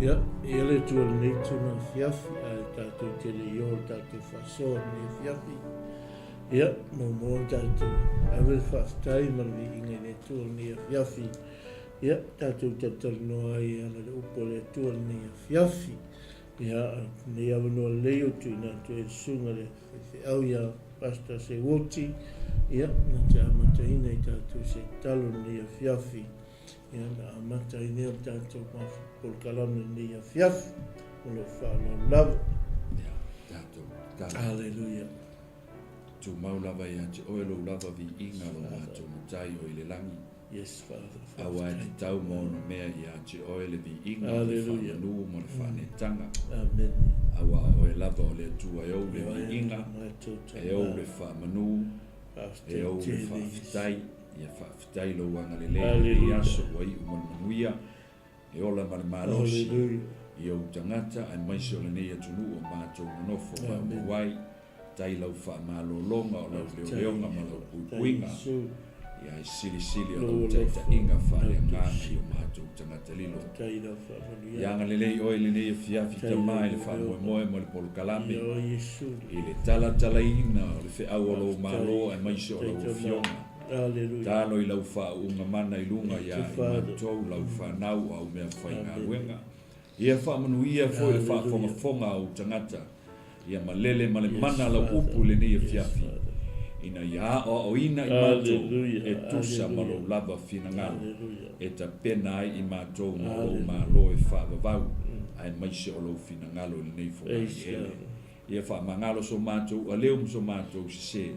Ia, e i ai le Atua i lenei tuna afiafi, ae tatou te le i oo i le tatou faasoa i lenei afiafi. Ia, muamua ona tatou ave le faafetai ma le viiga i le Atua i lenei afiafi. Ia, tatou talatalanoa ai e ala i le upu a le Atua i lenei afiafi. Ia, lenei avanoa lelei ua tuuina atu ai i le susuga i le faifeau ia Pastor Seuoti, ia, na te amataina i tatou se tatalo i lenei afiafi. Ia ona amata ai lea o le tatou polokalame i lenei afiafi. Ma lou faaaloalo lava. Ia, tatou tatalo. Hallelujah. Tumau lava ia te oe lou lava viiga lo matou Matai o i le lagi. Yes, Father. Aua e tatau ma ono mea ia te oe le viiga, le faamanu ma le faanetaga. Amen. Aua o oe lava o le Atua e ou le viiga, e ou le faamanu, E ou le faafetai, ia faafetai lou agalelei i lenei aso ua iu ma le manuia, e ola ma le malosi i ou tagata aemaise o lenei atunuu o matou nonofo maumau ai. Tai lau faamalologa o lau leoleoga ma lau puipuiga, ia e silisili o lau taitaiga faaleagaga i o matou tagata lilo. Ia agalelei oe i lenei afiafi Tama i le faamoemoe ma le polokalame, i le talatalaina o le feau o lou Malo aemaise o lau Afioga. Talo i lau faauuga mana i luga ia i matou, lau fanau o au mea faigaluega. Ia faamanuia foi le faafogafoga a ou tagata. Ia malele ma le mana lau upu i lenei afiafi, ina ia aoaoina i matou e tusa ma lou lava finagalo, e tapena ai i matou mo lou Malo e faavavau, aemaise o lou finagalo i lenei fogaaliele. Ia faamagalo so matou aleu ma so matou sese,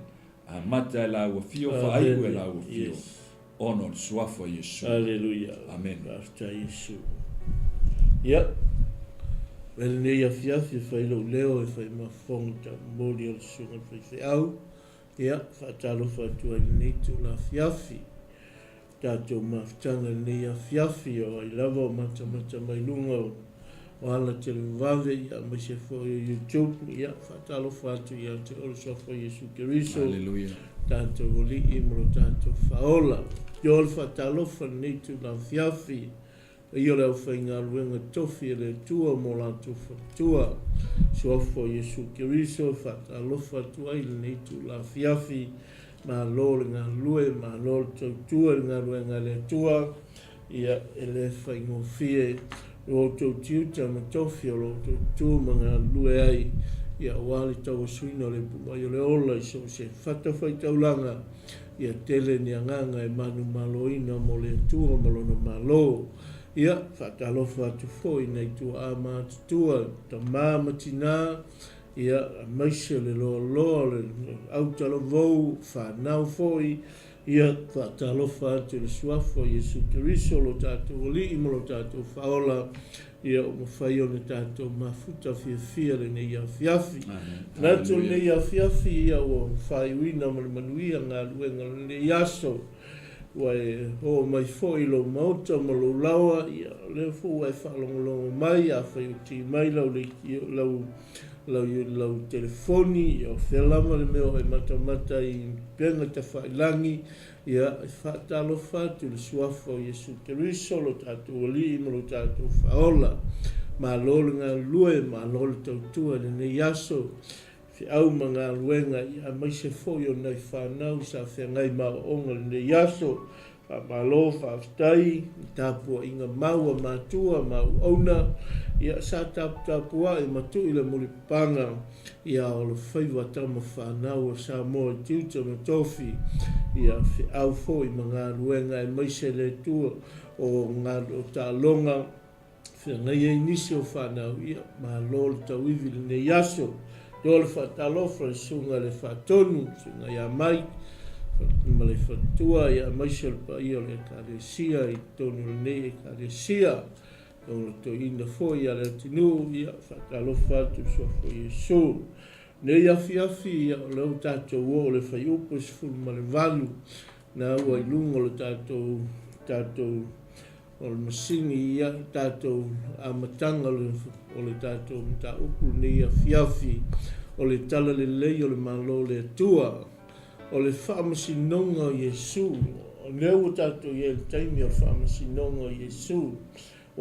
amata e lau afio, faaiu e lau afio, ona o le Suafa o Iesu. Aleluia. Amene. Faafetai Iesu. Ia, mai lenei afiafi e fai lou leo e fai ma fofoga taumoli o le Susuga i le Faifeau. Ia, faatalofa atu ai i lenei itula afiafi. Tatou mafutaga i lenei afiafi, o ai lava o matamata mai luga o o ala televavave, ia, aemaise foi o YouTube, ia, faatalofa atu ia te oe le Suafa o Iesu Keriso, Hallelujah. tatou Alii ma lo tatou Faaola. Io le faatalofa i lenei itula afiafi, paia o le aufaigaluega tofi a le Atua mo latou faletua, Suafa o Iesu Keriso, e faatalofa atu ai i lenei itula afiafi, malo le galulue, malo le tautua i le galuega a le Atua, Ia, e le faigofie lo outou tiute ma tofi o lo outou tu ma galulue ai, ia, aua le tauasuina o le ipuvai o le ola i so o se fatafaitaulaga, ia tele ni agaga e manumaloina mo le Atua ma Lona Malo. Ia, faatalofa atu foi i nai tuaa matutua, tama ma tina, ia, aemaise o le loaloa o le autalavou, fanau foi, Ia faatalofa atu i le Suafa o Iesu Keriso lo tatou Alii ma lo tatou Faaola, ia ua mafai ona tatou mafuta fiafia lenei afiafi. Manatu o lenei afiafi, ia ua faaiuina ma le manuia galuega o lenei aso. Ua e oo mai foi i lou maota ma lou laoa, ia o lea foi ua e faalogologo mai, afai o ti mai lau leitio, lau lau lau telefoni, ia o fea lava le mea o e matamata i upega tafailagi, ia e faatalofa atu i le Suafa o Iesu Keriso, lo tatou Alii ma lo tatou Faaola. Malo le galulue, malo le tautua i lenei aso, feau ma galuega, ia aemaise foi o nai fanau sa feagai ma aoaoga i lenei aso. Faamalo faafetai i tapuaiga mau a matua ma auauna, ia sa taputapuai ma tui le mulipapaga ia alofaiva tama fanau a Samoa i tiute ma tofi, ia feau foi ma galuega aemaise le Atua o taaloga Feagai ai nisi o fanau, ia, malo le tauivi i lenei aso. Ioa le faatalofa i le Susuga i le Faatonu, le Susuga ia Mike ma le faletua, ia, aemaise o le paia o le Ekalesia i totonu o lenei Ekalesia. O le toeaina foi ia Leatinuu, ia, faatalofa atu i le Suafa o Iesu. Nei afiafi, ia, o lea ua tatou oo i le fuaiupu e 18, na ua i luga o le tatou, tatou O le masini ia tatou amataga o le tatou mataupu lenei afiafi, o le talalelei o le Malo o le Atua, o le faamasinoga o Iesu. O lea ua tatou i ai i le taimi o le faamasinoga o Iesu.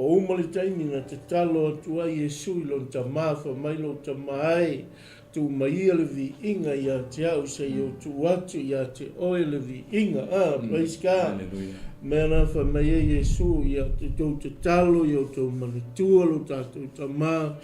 Ua uma le taimi na tatalo atu ai Iesu i lona Tama, Fai mai lou Tama e, tuu mai ia le viiga ia te au seia ou tuu atu ia te oe le viiga. Ah, praise God. Hallelujah. Mea la fai mai ai Iesu, ia outou tatalo, ia outou manatua lo tatou Tama,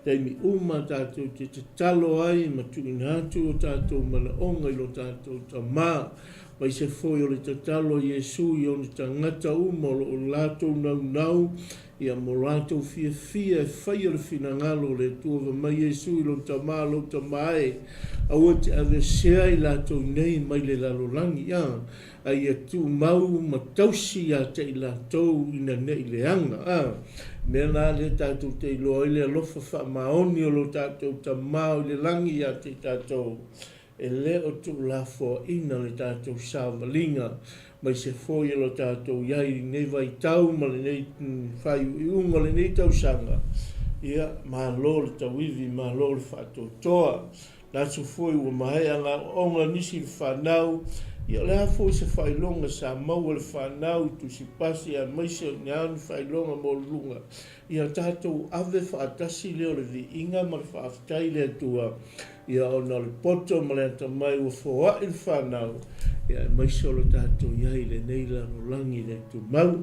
taimi uma tatou te tatalo ai ma tuuina atu o tatou manaoga i lo tatou Tama. Aemaise foi o le tatalo a Iesu i ona tagata uma o lo o latou naunau ia mo latou fiafia e faia le finagalo o le Atua. Fai mai Iesu i lona Tama, Lou Tama e, aua e te aveesea i latou nei mai le lalolagi, a, a ia tumau ma tausi ia te i latou ina ne i leaga. A, mea la lea tatou te iloa ai le alofa faamaoni o lo tatou Tama o i le lagi ia te i tatou. E le o tuulafoaina le tatou savaliga maise foi o lo tatou i ai i lenei vaitau ma lenei faaiuiuga o lenei tausaga. Ia, malo le tauivi, malo le faatoatoa. Manatu foi ua maea ngā aoaoga a nisi i le whanau, ia o le a foi se faailoga sa maua e le whanau i Tusipasi aemaise o ni a ni faailoga maualuluga, ia tatou ave faatasi lea o le viiga ma le faafetai i le Atua. Ia ona o le poto ma le atamai ua foai le fanau, ia aemaise o lo tatou i ai i lenei lalolagi le tumau.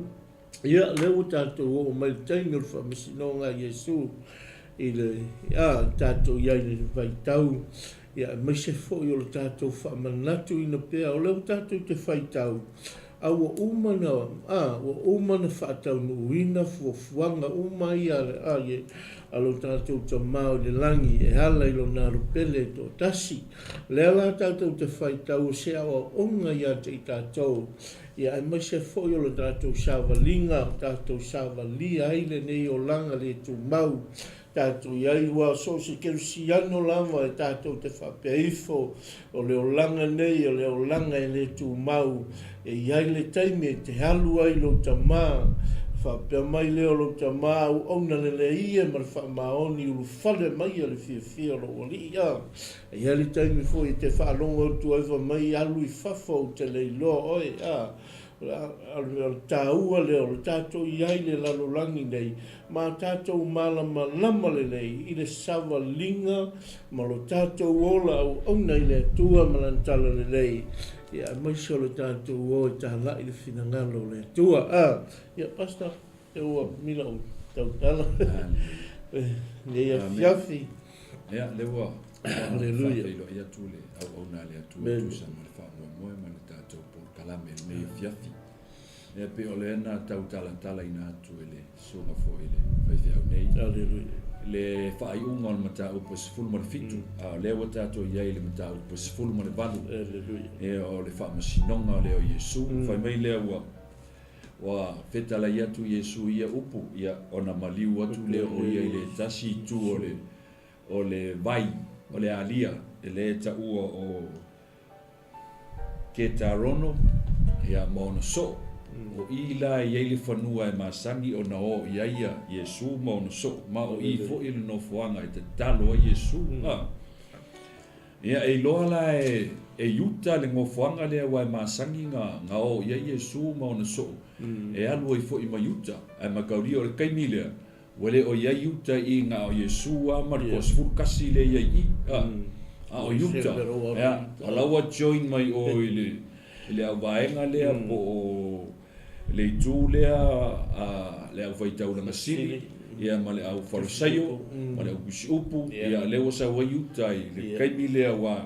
Ia, lea ua tatou oo mai i le taimi o le faamasinoga a Iesu i le, a, tatou i ai i le vaitau, ia aemaise foi o le tatou faamanatuina pea, o lea ua tatou te faitau, A ua uma na, a, ua uma na faataunuuina fuafuaga uma ia a le, a, ie, a lo tatou Tama o i le lagi e ala i Lona Alo Pele e toatasi. O lea la tatou te faitau o se aoaoga ia te i tatou, ia aemaise foi o le tatou savaliga, o tatou savalia ai lenei olaga le tumau tatou i ai, ua so o se kerisiano lava e tatou te faapea ifo, o le olaga nei o le olaga e le tumau, e i ai le taimi e te alu ai lou tama, faapea mai lea o lou tama, auauna lelei ia ma le faamaoni ulufale mai ia le fiafia o lou alii. A e i ai le taimi foi e te faalogo atu ai fai mai, alu i fafo ou te le iloa oe. A o le taua lea o le tatou i ai i le lalolagi nei, ma tatou malamalama lelei i le savaliga ma lo tatou ola auauna i le Atua ma Lana Talalelei, ia aemaise o le tatou o e talai le finagalo o le Atua. A, ia Pastor, e ua mila ou tautala lenei afiafi. Ia, lea ua Hallelujah. faafeiloai atu le auauna a le Atua e tusa ma le faamoemoe ma le tatou polokalame i lenei afiafi. Ia pei o lea na tau talatalaina atu e le susuga foi i le faifeau nei. Hallelujah. Le faaiuga o le mataupu e 17, a o lea ua tatou i ai i le mataupu e 18. Hallelujah. Ia o le faamasinoga lea o Iesu. Fai mai lea ua ua fetalai atu Iesu i ia upu, ia ona maliu atu lea o ia i le tasi itu o le o le vai, o le alia, e lea e taua o Ketarono, ia, ma ona soo. O i la e i ai le fanua e masani ona o i ai ia Iesu ma ona soo, ma o i foi le nofoaga e tatalo ai Iesu. A. Ia, e iloa la e, e Iuta le gofoaga lea aua e masani na, na o i ai Iesu ma ona soo, e alu ai foi ma Iuta. Ae mataulia o le taimi lea, Ua le o i ai Iuta i na o Iesu a ma le toasefulu tasi lea i ai i i, a. A o Iuta, ea, o la ua join mai o i le, i le auvaega lea po o le itu lea a le aufaitaulaga sili, ia ma le aufalosaio, ma le autusiupu, ia lea ua sau ai Iuta i le taimi lea aua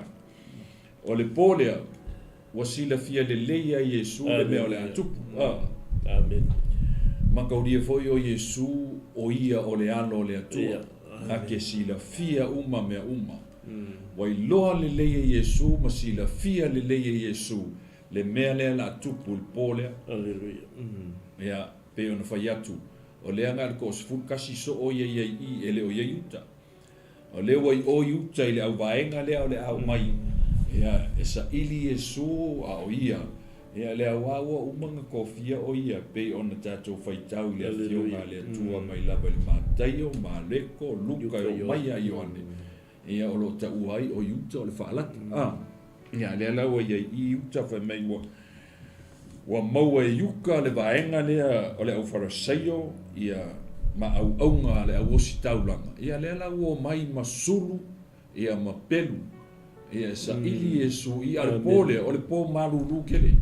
o le po lea ua silafia lelei ai Iesu le mea o le a tupu. A. Amen. Mataulia foi o Iesu o ia o le Alo o le Atua, na te silafia uma mea uma. Ua iloa lelei e Iesu ma silafia lelei e Iesu le mea lea la a tupu i le po lea. Aleluia. Ia, pei ona fai atu, o lea na o le toasefulu tasi soo ia i ai i, e le o i ai uta. O lea ua i o i uta i le auvaega lea o le a aumai, ia, e saili Iesu a o ia, ia, le aua ua uma ona tofia o ia, pei ona tatou faitau i le Afioga a le Atua mai lava i le Mataio, Mareko, Luka e oo mai ia Ioane, ia, o lo o taua ai o Iuta o le faalata. A, ia, lea la ua i ai i Iuta fai mai ua. Ua maua e Iuka le vaega lea o le aufarasaio ia ma auauna a le au ositaulaga, ia lea la ua omai ma sulu ia ma pelu ia e saili Iesu i a le po lea, o le po malulu tele.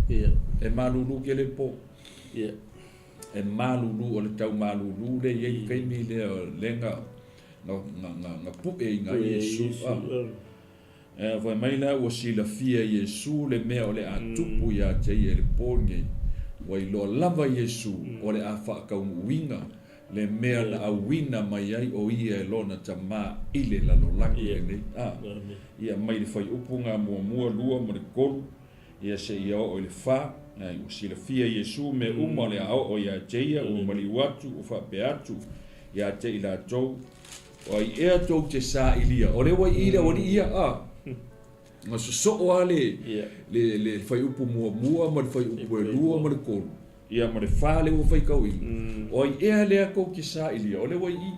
E malulu tele le po. E malulu, o le tau malulu lea i ai le taimi lea o lea na na na na pue i na Iesu. Ea, fai mai la ua silafia e Iesu le mea o le a tupu ia te ia i le po lenei. Ua iloa lava Iesu o le a faataunuuina le mea na auina mai ai o ia e lona Tama i le lalolagi lenei. A, ia mai le fuaiupu ga muamua, lua ma le tolu, ia seia oo i le fa. Ai, ua silafia e Iesu mea uma o le a oo ia te ia, ua maliu atu, ua faapea atu ia te i latou, O ai ea tou te sailia? O lea ua i i le aualii ia, a. Na sosoo lava le, le, le fuaiupu muamua ma le fuaiupu e lua ma le tolu, ia ma le fa lea ua faitauina. O ai ea lea tou te sailia? O lea ua i i.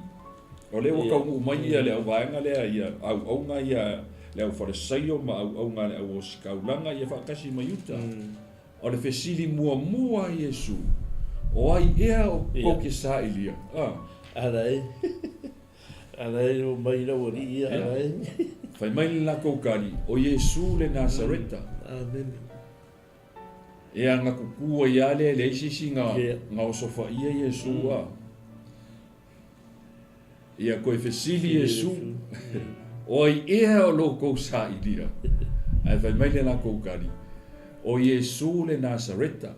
O lea ua taunuu mai ia le auvaega lea, ia auauna ia le aufalesaio ma auauna a le auositaulaga ia faatasi ma Iuta. O le fesili muamua a Iesu, O ai ea o kou te sailia? A. Ala e. Ala e o mai lau alii ia, ala e. Fai mai le latou tali, O Iesu le Nasareta. Amene. Ea na kuku ai a lea e leai se isi na, na osofaia Iesu, a. Ia koe fesili Iesu, O ai ea o lo kou sailia? Ae fai mai le latou tali, O Iesu le Nasareta.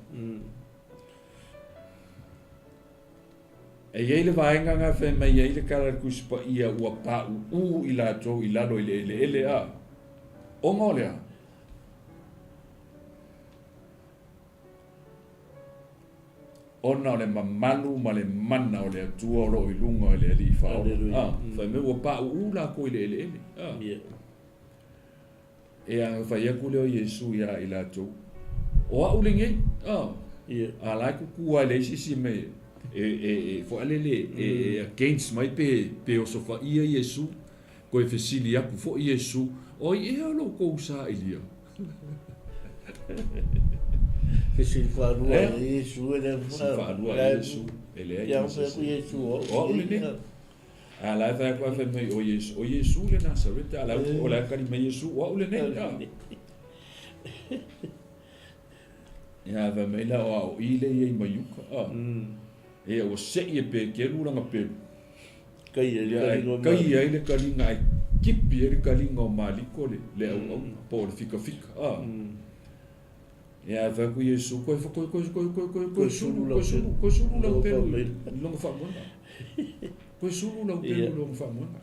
E i ai le vaega na fai mai ai le tala a le Tusi Paia ua paʻuʻu i latou i lalo i le eleele, a ona o le a? Ona o le mamalu ma le mana o le Atua o lo o i luga o le Alii Faaola. A, fai mai ua paʻuʻu lakou i le eleele. A. E a fai atu lea o Iesu iā i latou, O a'u lenei. A. A la e kuku lava e leai se isi mea e, e, e, foalele e, e against mai pe, pe osofaia Iesu. Toe fesili atu foi Iesu, O ai ea lo outou sailia? Fesili faalua e Iesu e le Fesili faalua e Iesu e leai ma se isi. Iesu o au lenei. A la e fai atu fai mai o Iesu, o Iesu le Nasareta, a la o la e kali mai Iesu o au lenei. Ia fai mai la o au i le ia i mai uka. Ia ua sei e Peteru lana pelu. Kai ai le kaliga o Maliko. Kai ai le kaliga ae kipi ai le kaliga o Maliko le, le auauna, po o le fikafika. A. Ia, ae fai atu Iesu, koe, koe, koe, koe, koe, koe, koe sulu, koe sulu, koe sulu lau pelu i lona faamoega. Koe sulu lau pelu i lona faamoega.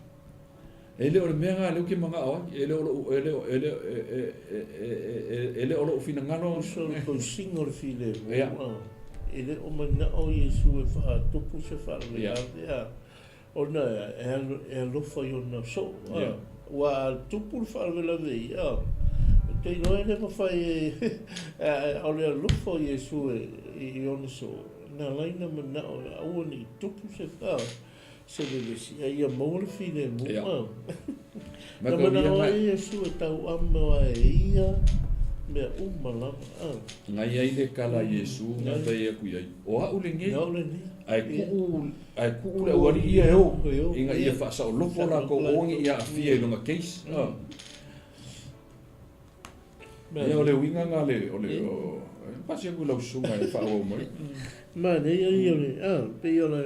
E le o le mea lena lea ou te manao ai, e le o lou, e le o, e le o, e, e, e, e, e, e le o lou finagalo. Uso le tausiga o le filemu, e le o manao Iesu e faatupu se faalavelave, a, ona e alofa i ona soo, a, ua a tupu le faalavelave ia, ou te iloa e le mafai e, o le alofa o Iesu i ona soo, na ala ai ona manao aua ne i tupu se, a. Se vevesi, a ia maua le filemu. Ia. Na manao ai Iesu e tauamo ai e ia mea uma lava. Na i ai le kala a Iesu na fai atu i ai, O a'u lenei, ae kuu, ae kuu le aualii ia e o, ina ia faasaolopo latou o ne i aafia i lona case. Ia o le uiga na le, o le, o, pasi atu i lau susuga e faaauau mai. Manaia ia o le, a, pei o le,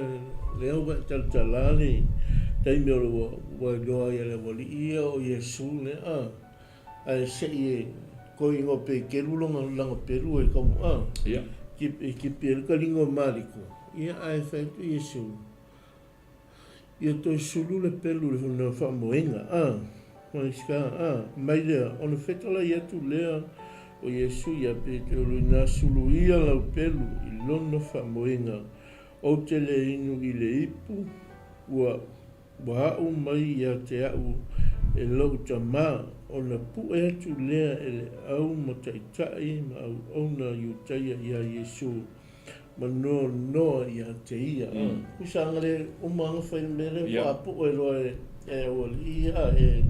lea ua e talatala le taimi o le ua, ua iloa ai e le aualii ia o Iesu lea, a, ae se i e koi igoa Petelu lona lana pelu e kau, a, Ia. e tipi ai le kaliga o Maliko, ia ae fai atu Iesu, Ia toe sulu le pelu i lona faamoega, a, praise God, a, mai lea, ona fetalai atu lea o Iesu iā Petero, Inā sulu ia lau pelu i lona faamoega, ou te le inu i le ipu, ua, ua aʻu mai ia te aʻu e lou Tama, ona puʻe atu lea e le au ma taitai ma auauna Iutaia iā Iesu. Ma noanoa ia te ia. Pusa anga le uma anga fai le mea lea ko a puʻe loa e e aualii ia e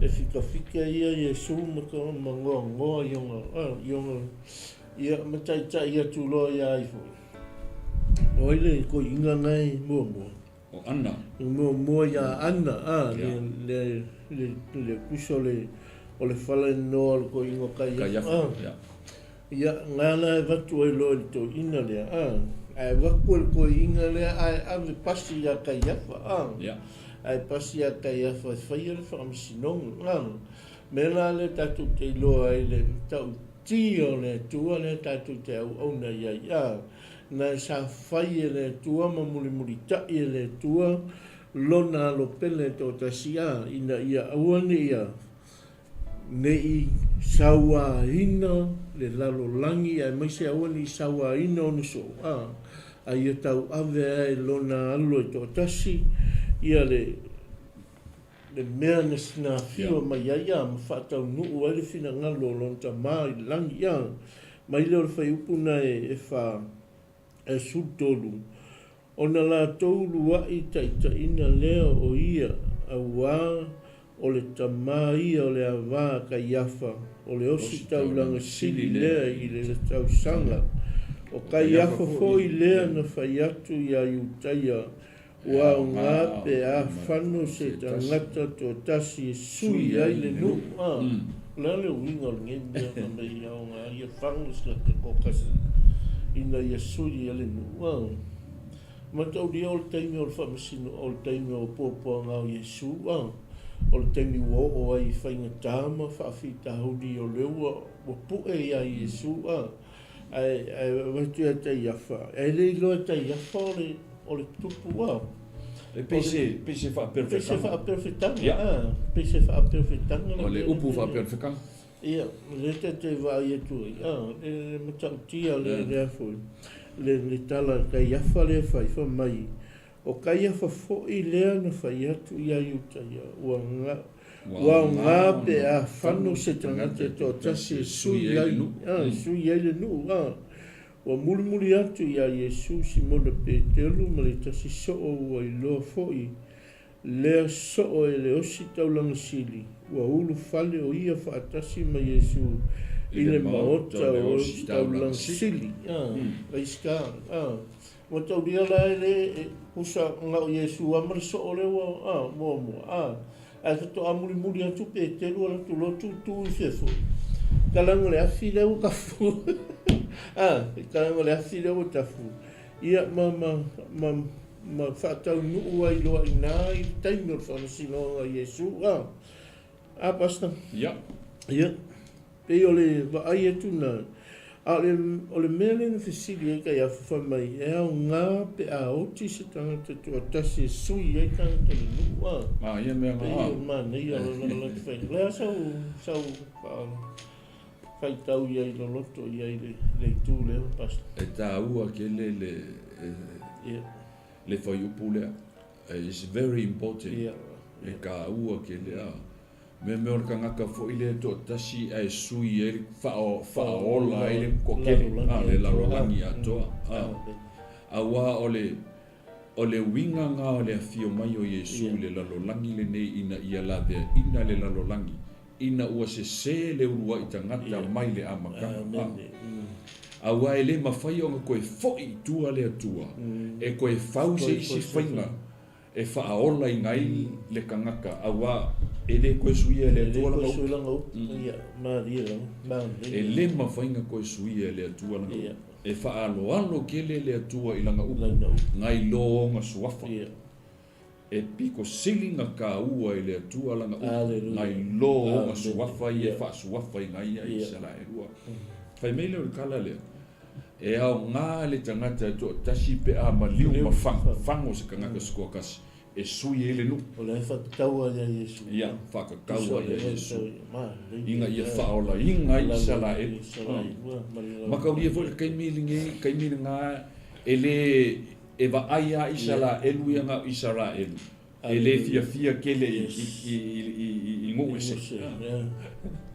e fikafika ia Iesu ma ka ma ngoangoa i ona i ona Ia, ma taitai atu loa ia ai foi. O ai le toeaina na e muamua? O Ana. Muamua ia Ana, a, le, le, le, le tusa o le, o le falenoa o le toeaina o Kaiafa. Kaiafa, ia. Ia, na la e avatu ai loa i le toeaina lea, a, ae avatu e le toeaina lea ae ave pasi ia Kaiafa, a. Ia. Ae pasi ia Kaiafa e faia le faamasinoga, a. Mea la lea tatou te iloa ai le matautia o le Atua lea tatou te auauna i ai, a. Na sa fai e le Atua ma mulimulitai e le Atua Lona Alo pele toatasi, a, ina ia aua ne i ne i sauaina le lalolagi aemaise aua ne i sauaina ona soo, a, a ia tauave ai Lona Alo e toatasi ia le le mea na sinafio mai ai, a, ma faataunuu ai le finagalo o Lona Tama i le lagi, a. Mai lea o le fuaiupu na e fa, e 13, Ona latou uluaʻi taʻitaʻina lea o ia, auā o le tama ia o le avā a Kaiafa, o le ositaulaga sili lea i le tausaga. O Kaiafa foi lea na fai atu iā Iutaia, Ua aoga pe a fano se tagata toatasi e sui ai le nuu. A, o le a le uiga o lenei mea fai mai e aoga ia fano se tagata toatasi ina ia sui ai le nuu? A, mataulia o le taimi o le faamasino, o le taimi o puapuaga o Iesu, a, o le taimi ua oo ai i faigata ma faafitauli o lea ua pue iā Iesu, a. Ae avatu ia Taiafa, e le iloa e Taiafa o le, o le tupu a. E pei se, pei se faaperefetaga. Pei se faaperefetaga, a. Pei se faaperefetaga. O le upu faaperefetaga. Ia, lea ta te vaai atu ai, a, le matautia le, lea foi, le, le tala a Kaiafa lea e fai, fai mai, O Kaiafa foi lea na fai atu iā Iutaia, ua ua aoga pe a fano se tagata e toatasi e sui ai, a, sui ai le nuu, a. Ua mulimuli atu iā Iesu Simona Peteru ma le tasi soo ua iloa foi lea soo e le ositaulaga sili, ua ulufale o ia faatasi ma Iesu i le maota o ositaulaga sili, a, praise God, a. Ua taulia la e le pusa na o Iesu a ma le soo lea ua a muamua a ae faatoa mulimuli atu Petelu alu atu loa tutu i fea foi talaga o le afi lea ua tafu a talaga o le afi lea ua tafu ia ma ma ma ma faataunuu ai loa i ina i le taimi o le faamasinoga a Iesu a a Pastor Ia. Ia. Pei o le vaai atu na, a o le, o le mea lea na fesili ai Kaiafa fai mai, e aoga pe a oti se tagata toatasi e sui ai tagata o le nuu, a? A, ia mea Pei o le manaia o le la te fai. O le a sau, sau faitau i ai loloto i ai le, le itu lea, Pastor? E taua tele le, le fuaiupu lea. It's very important. E taua tele, a. Mea o le tagata foi lea e toatasi ae sui ai le faaola ai le toatele, a, le lalolagi atoa. A, aua o le, o le uiga na o le afio mai o Iesu i le lalolagi lenei ina ia laveaina le lalolagi, ina ua sese le uluai tagata mai le amataga. A, aua e le mafai ona toe foi i tua le Atua e toe fau se isi faiga E faaolaina ai le tagata, auā e le toe suia e le Atua lana upu. E le mafai ona toe suia e le Atua lana upu. E faaaloalo tele le Atua i lana upu nai lo ona suafa. E pito sili ona taua i le Atua lana upu nai lo ona suafa ia e faasuafaina ai ia Isaraelu. Fai mai lea o le tala lea. E aoga le tagata e toatasi pe a maliu ma fago, fago se tagata se toatasi e sui ai le nuu. O lea e faatataua ia Iesu. Ia, faatataua ia Iesu. Ina ia faaolaina ai Isaraelu. Mataulia foi le taimi lenei, taimi lena e le, e vaai lava Isaraelu ia na o Isaraelu. E le fiafia tele i nuu ese.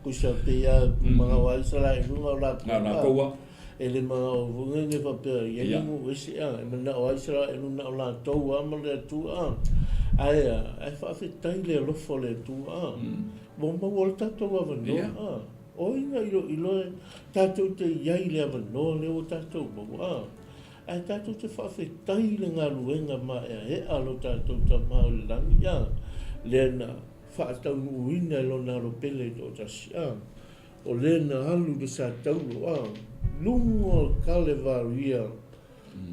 Kusa pei a manao ai Isaraelu na o latou. Na o latou a. E le manao foi nei faapea e iai nuu ese a. E manao ai Isaraelu na o latou a ma le Atua a. Ae a, ae faafetai le alofa o le Atua a. Ua maua le tatou avanoa a. O ai na iloilo e tatou te i ai i le avanoa lea ua tatou maua, a? Ae tatou te faafetai i le galuega maeaea a lo tatou Tama o i le Lagi, a? Lea na faataunuuina e Lona Alo Pele toatasi, a? O lea na alu i le sa taulo, a? Luga o le Kalevaria,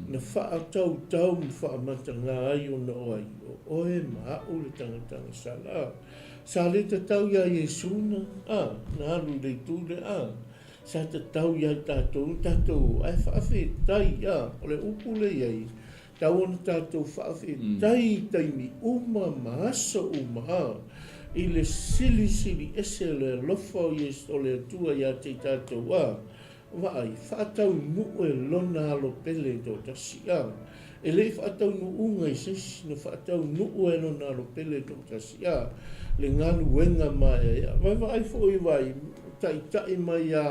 na faatautau ma faamatagā ai ona o ai? O oe ma a'u le tagata agasala, a? Sa le tatau iā Iesu na, a? Na alu i le itu lea, a? Sa tatau iā i tatou na tatou o, ae faafetai, a? O le upu lea i ai, tau ona tatou faafetai i taimi uma ma aso uma, a? I le silisili ese o le alofa o Iesu, o le Atua iā te i tatou, a? Vaai, faataunuu e lona alo pele toatasi, a. E le i faataunuuga i se isi, na faataunuu e lona alo pele toatasi, a. Le galuega maeaea. Vaavaai foi, vaai, taitai mai ia,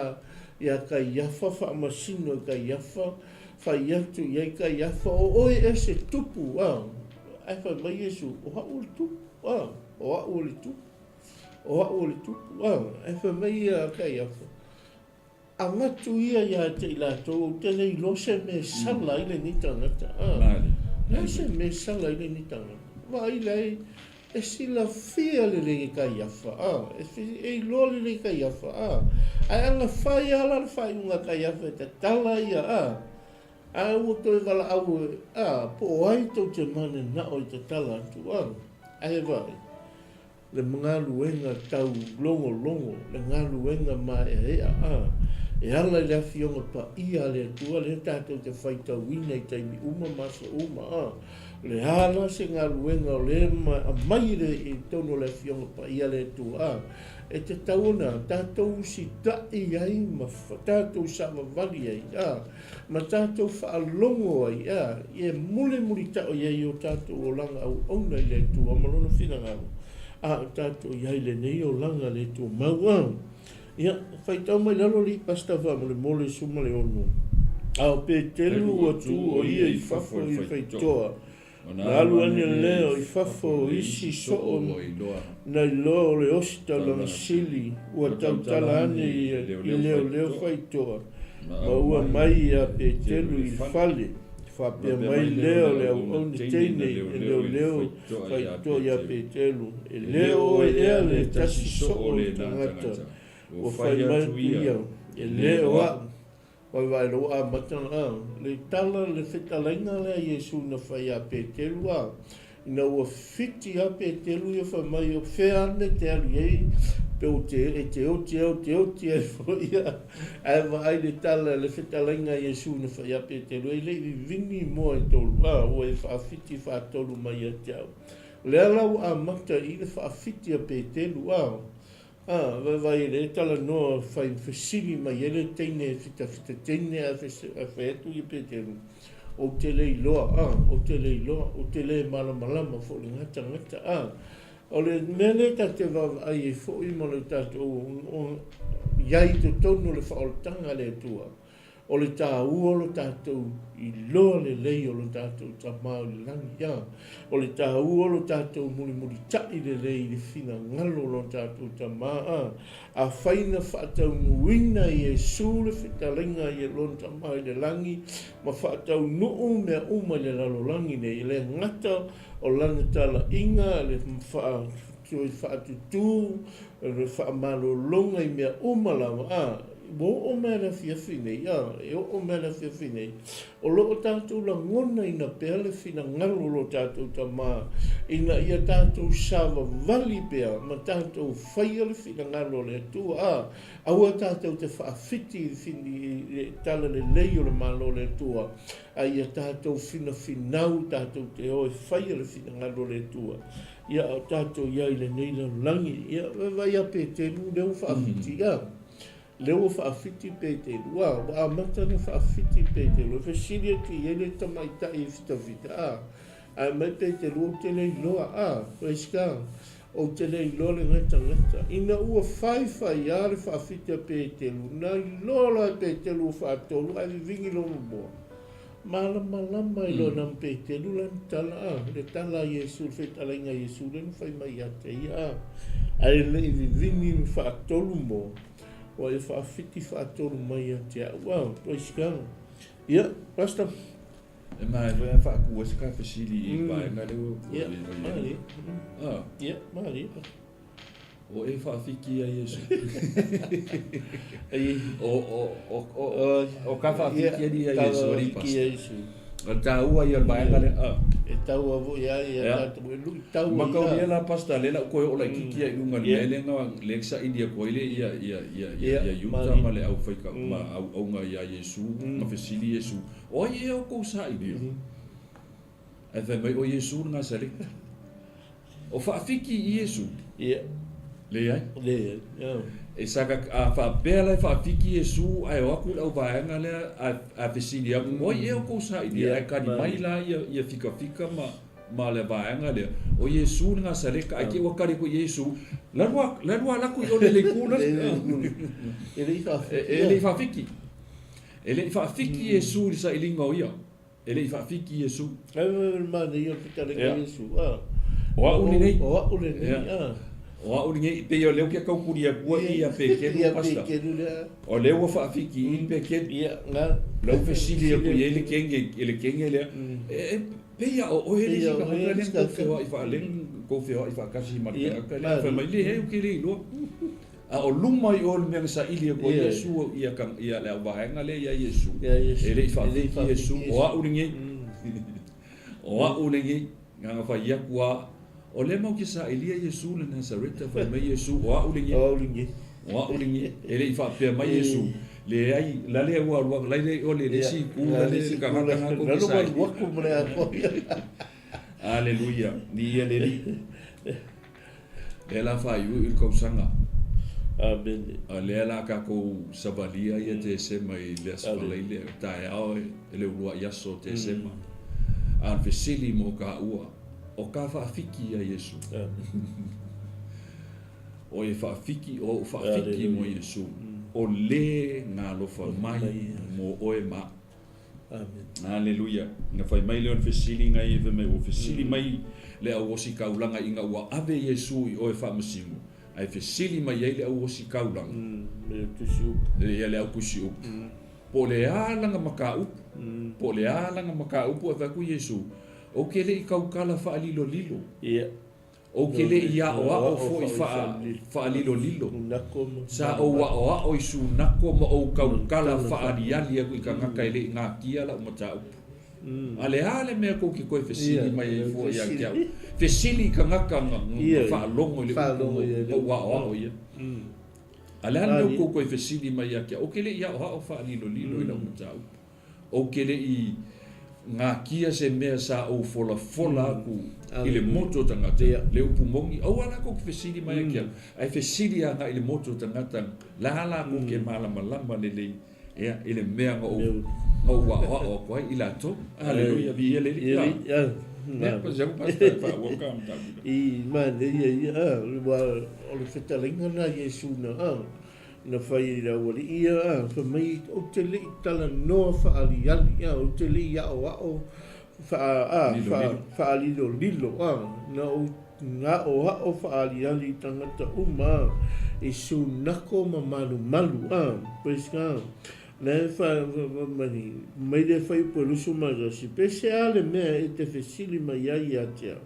ia Kaiafa, faamasino e Kaiafa, fai atu i ai Kaiafa, O oe ea se tupu, a. Ae fai mai Iesu, O a'u o le tupu, a. O a'u o le tupu. O a'u o le tupu, a. Ae fai mai ia Kaiafa, Avatu ia ia te i latou, ou te le iloa se mea e sala ai lenei tagata. A, leai se mea e sala ai lenei tagata. Vaai la e, e silafia lelei e Kaiafa, a, e, e iloa lelei e Kaiafa, a. Ae ana fai lava la le faaiuga a Kaiafa e tatala ia, a, a ua toe valaau e, a, po o ai tou te mananao e tatala atu, a. Ae vaai. le galuega tau logologo, le galuega maeaea, a, e ala i le Afioga Paia a le Atua lea tatou te faitauina i taimi uma ma aso uma, a, o le a la se galuega o lea e aumai i le, i totonu o le Afioga Paia a le Atua, a, e tatau ona tatou usitai ai ma tatou savavali ai, a, ma tatou faalogo ai, ea, e mulimulitaʻo i ai o tatou olaga auauna i le Atua ma Lona finagalo, a o tatou i ai i lenei olaga le tumau. A. Ia, faitau mai lalo alii Pastor faamolemole 16. A o Petelu ua tu o ia i fafo i faitoa, Na alu ane lea i fafo o isi soo na iloa o le osi taulaga sili ua tautala ane i leoleo faitoa ma ua mai ia Petelu i le fale. Faapea mai lea o le auauna teine e leoleo faitoa ia Petelu, E le o oe ea le tasi soo o le tagata ua fai mai atu ia, E le o a'u. Vaevae lou amata a le tala le fetalaiga lea a Iesu na fai ia Peteru a ina ua fiti a Peteru ia fai mai o fea ane te alu i ai pe o te e te oti ai o te oti ai foi ia ae vaai le tala le fetalaiga a Iesu na fai ia Peteru e le i vivini moa e tolu a ua e faafiti faatolu mai ia te au. O lea la ua amata i le faafiti a Peteru a A, vaevae e le talanoa fai fesili mai ai le teine e fitafita teine ae fai atu ia Peteru, Ou te le iloa, a, ou te le iloa, ou te le malamalama foi i lena tagata, a. O le mea lea tatou te vaavaai ai foi ma le tatou i ai i totonu o le faaolataga a le Atua, O le tāua o lo tātou iloa lelei o lo tātou Tama o le Lagi, ā, o le tāua o lo tātou mulimulitaʻi lelei i le finagalo o lo tātou Tama, ā, afai na faataunuuina e Iesū le fetalaiga i lona Tama i le Lagi ma faataunuu mea uma i le lalolagi nei, e le gata o lana talaiga, le toe faatutū, le faamalologa i mea uma lava, ā, Ua oo mai le afiafi nei, a, e oo mai le afiafi nei, o lo o tatou lagonaina pea le finagalo o lo tatou Tama ina ia tatou savavali pea ma tatou faia le finagalo o le Atua, a, aua tatou te faafiti i le talalelei o le Malo o le Atua, a ia tatou finafinau tatou te o e faia le finagalo o le Atua. Ia, a o tatou i ai i lenei lalolagi, ia, vaai ia Peteru, lea ua faafiti, a. Lea ua faafiti Peteru, a, ua amata ona faafiti Peteru, e fesili atu i ai le tamaitai e fitafita, a, ae mai Peteru, ou te le iloa, a, praise God, ou te le iloa lenei tagata. Ina ua faifai lava le faafiti a Peteru, na iloa loa e Peteru ua faatolu ae vivigi lona moa. Malamalama i lona ma Peteru lana tala, a, le tala a Iesu, le fetalaiga a Iesu lea na fai mai ia te ia, a, ae le i vivini ma faatolu moa. Ua e faafiti faatolu mai ia te au. Ah, praise God. Ia, Pastor. E manaia foi a faaku ai se ka fesili i le vaega lea ua Ia, malie. Ah. Ia, malie. O e faafiki ia Iesu. O, o, o, o, o ka faafiki ali ia Iesu, ali Pastor. O le taua ia o le vaega lea. Ah. E taua foi ia ia tatou e luitau ai. Mataulia la Pastor lea la ou toe oo laitiiti ai i luga i le mea lea na lea saili atu ai le ia ia ia ia ia Iuta ma le aufaika ma auauna ia Iesu ma fesili Iesu, O ai ea outou sailia? Ae fai mai, O Iesu le Nasaleta. O faafiki i Iesu? Ia. Leai. Leai. E saka a faapea la e faafiki Iesu ae o atu le auvaega lea a fesili atu, O ai ea outou sailia? Ae kali mai la ia ia fikafika ma ma le vaega lea, o Iesu le Nasaleta, ae te i ua kali atu i Iesu, lalu lalu ala atu i o le le itu lea. E le i faafiki. E le i faafiki. E le i faafiki Iesu i le sailiga o ia. E le i faafiki Iesu. Ai mai le manaia o le fetalaiga Ia. Iesu, a. O au lenei. O au lenei, Ia. a. O au lenei, pei o lea ou te tautuli atua i ia Petelu, Ia Pastor. Petelu lea. O lea ua faafiki i Petelu. Ia, na. La ua fesili atu i ai le kenge, le kenge lea. E, pei a o oe le isi tagata lea na tou feoai faaleng, tou feoai faatasi ma le tagata lea. Fai mai, leai ou te le iloa. A o luma i o le mea na saili atu ai Iesu ia, ia le auvaega lea ia Iesu. E le i faafiki Iesu, o au lenei. O au lenei. Na ona fai atu a, o lea matou te sailia Iesu le Nasareta, fai mai Iesu, o au lenei. O au lenei. O au lenei. E le i faapea mai Iesu, leai, la lea ua alu atu, la le o le isi itu, la le tagata na tou te sailia. Aleluia. Viia le Alii. Lea la faaiuiu le tausaga. Amene. A lea la tatou savalia ia Tesema i le Aso Faraile, o taeao e le uluai aso o Tesema. A o le fesili mo taua, o ka faafiki ia Iesu? O e faafiki, o ou faafiki mo Iesu, o le na alofa mai mo oe ma au. Amen. Aleluia. Na fai mai lea o le fesili ngai fai mai ua fesili mai le au ositaulaga ina ua ave Iesu i o e faamasino, ae fesili mai ai le au ositaulaga. Le au tusi upu. Ia le au tusi upu. Po o le a lana mataupu, po o le a lana mataupu ae fai atu Iesu, Ou te le i tautala faalilolilo. Ia. Ou te le i aʻoaʻo foi faalilolilo. Sa ou aʻoaʻo i sunako ma ou tautala faaliali aku i tagata e le i natia lau mataupu. A le a le mea kou te toe fesili mai ai fua ia te au? Fesili i tagata na faalogo i le upu na ou aʻoaʻo i ai. A le a le mea kou toe fesili mai ia te au? Ou te le i aʻoaʻo faalilolilo i lau mataupu. Ou te le i gakia se mea sa ou folafola aku i le motu o tagata, le upu moni, aua la kou te fesili mai ia te au, ae fesili agai i le motu o tagata, la lakou ke malamalama lelei ia i le mea na ou na ou aʻoaʻo aku ai i latou. Aleluia, viia le Alii. Ia, Ia, pa se aku pastor e faaauau ka mataupu. I manaia ia, ua o le fetalaiga lena a Iesu na, Na fai i le aualii ia, a, fai mai, Ou te le i talanoa faaaliali, a, ou te le i aʻoaʻo faa, a, faa, faalilolilo, a, na ou aʻoaʻo faaaliali i tagata uma, a, i sunako ma malumalu, a, praise God. Na e fa, fa, mai, mai le fai upu e 21, Pe se a le mea e te fesili mai ai ia te au?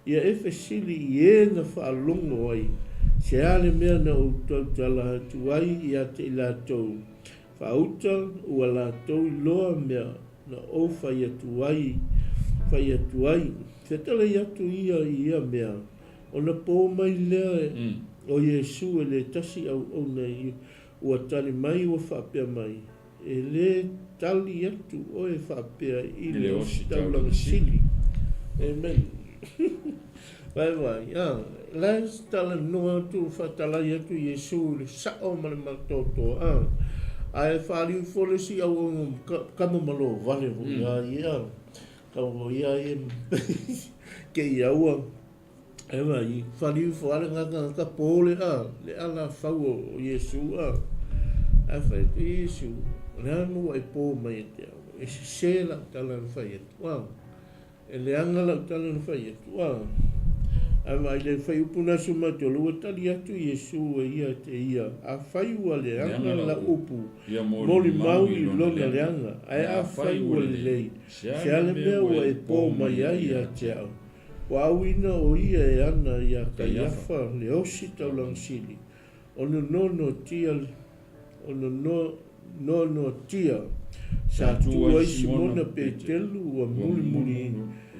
Ia e fesili i ē na faalogo ai, se a le mea na ou tautala atu ai ia te i latou, Faauta ua latou iloa mea na ou fai atu ai, fai atu ai. Fetalai atu ia i ia mea, ona pō mai lea o Iesu e le tasi auauna i ua tali mai ua faapea mai, E le tali atu oe faapea i le ositaulaga sili. Amen. Vaivai, a, la e talanoa atu, faatalai atu Iesu i le sao ma le matoatoa, a, ae faaliu ifo le isi auauna kama ma lo vale foi a ia, kama ia ia ke ia ua E vai, whariu ifo a le ngakangaka pō le a, le ala fau o Iesu a. Ae whai atu Iesu, o le a mo e pō mai e te au, e sese lau tala na whai atu a. E leaga lau tala na whai atu a. Ae vaai le fuaiupu na 13, ua tali atu Iesu e ia te ia, Afai ua leaga lau upu, molimau i lona leaga, ae afai ua lelei, se a le mea ua e po mai ai ia te au? Ua auina o ia e ana iā Kaiafa le osi taulaga sili, ona noanoatia ona noanoatia sa tu ai Simona Petelu ua mulimuli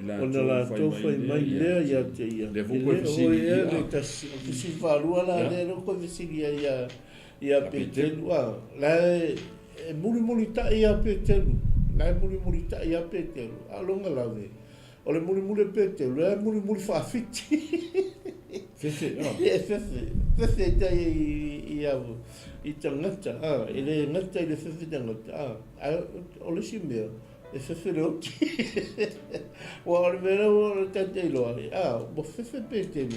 ona latou fai mai lea ia te ia, E le o oe ea le tasi. O le fesili faalua la lea lea ua toe fesili ai ia ia Petelu, a la e mulimulitai ia Petelu, la e mulimulitai ia Petelu, a o lona lave, O le mulimuli o Peteru, e mulimuli faafiti. Fefe, a. E fefe, fefe i tai i, i, i tagata, a, e le gata i le fefe tagata, a, ae o le isi mea, e fefe le oti. Ua o le mea lea ua tatou iloa ai, a, ua fefe Peteru,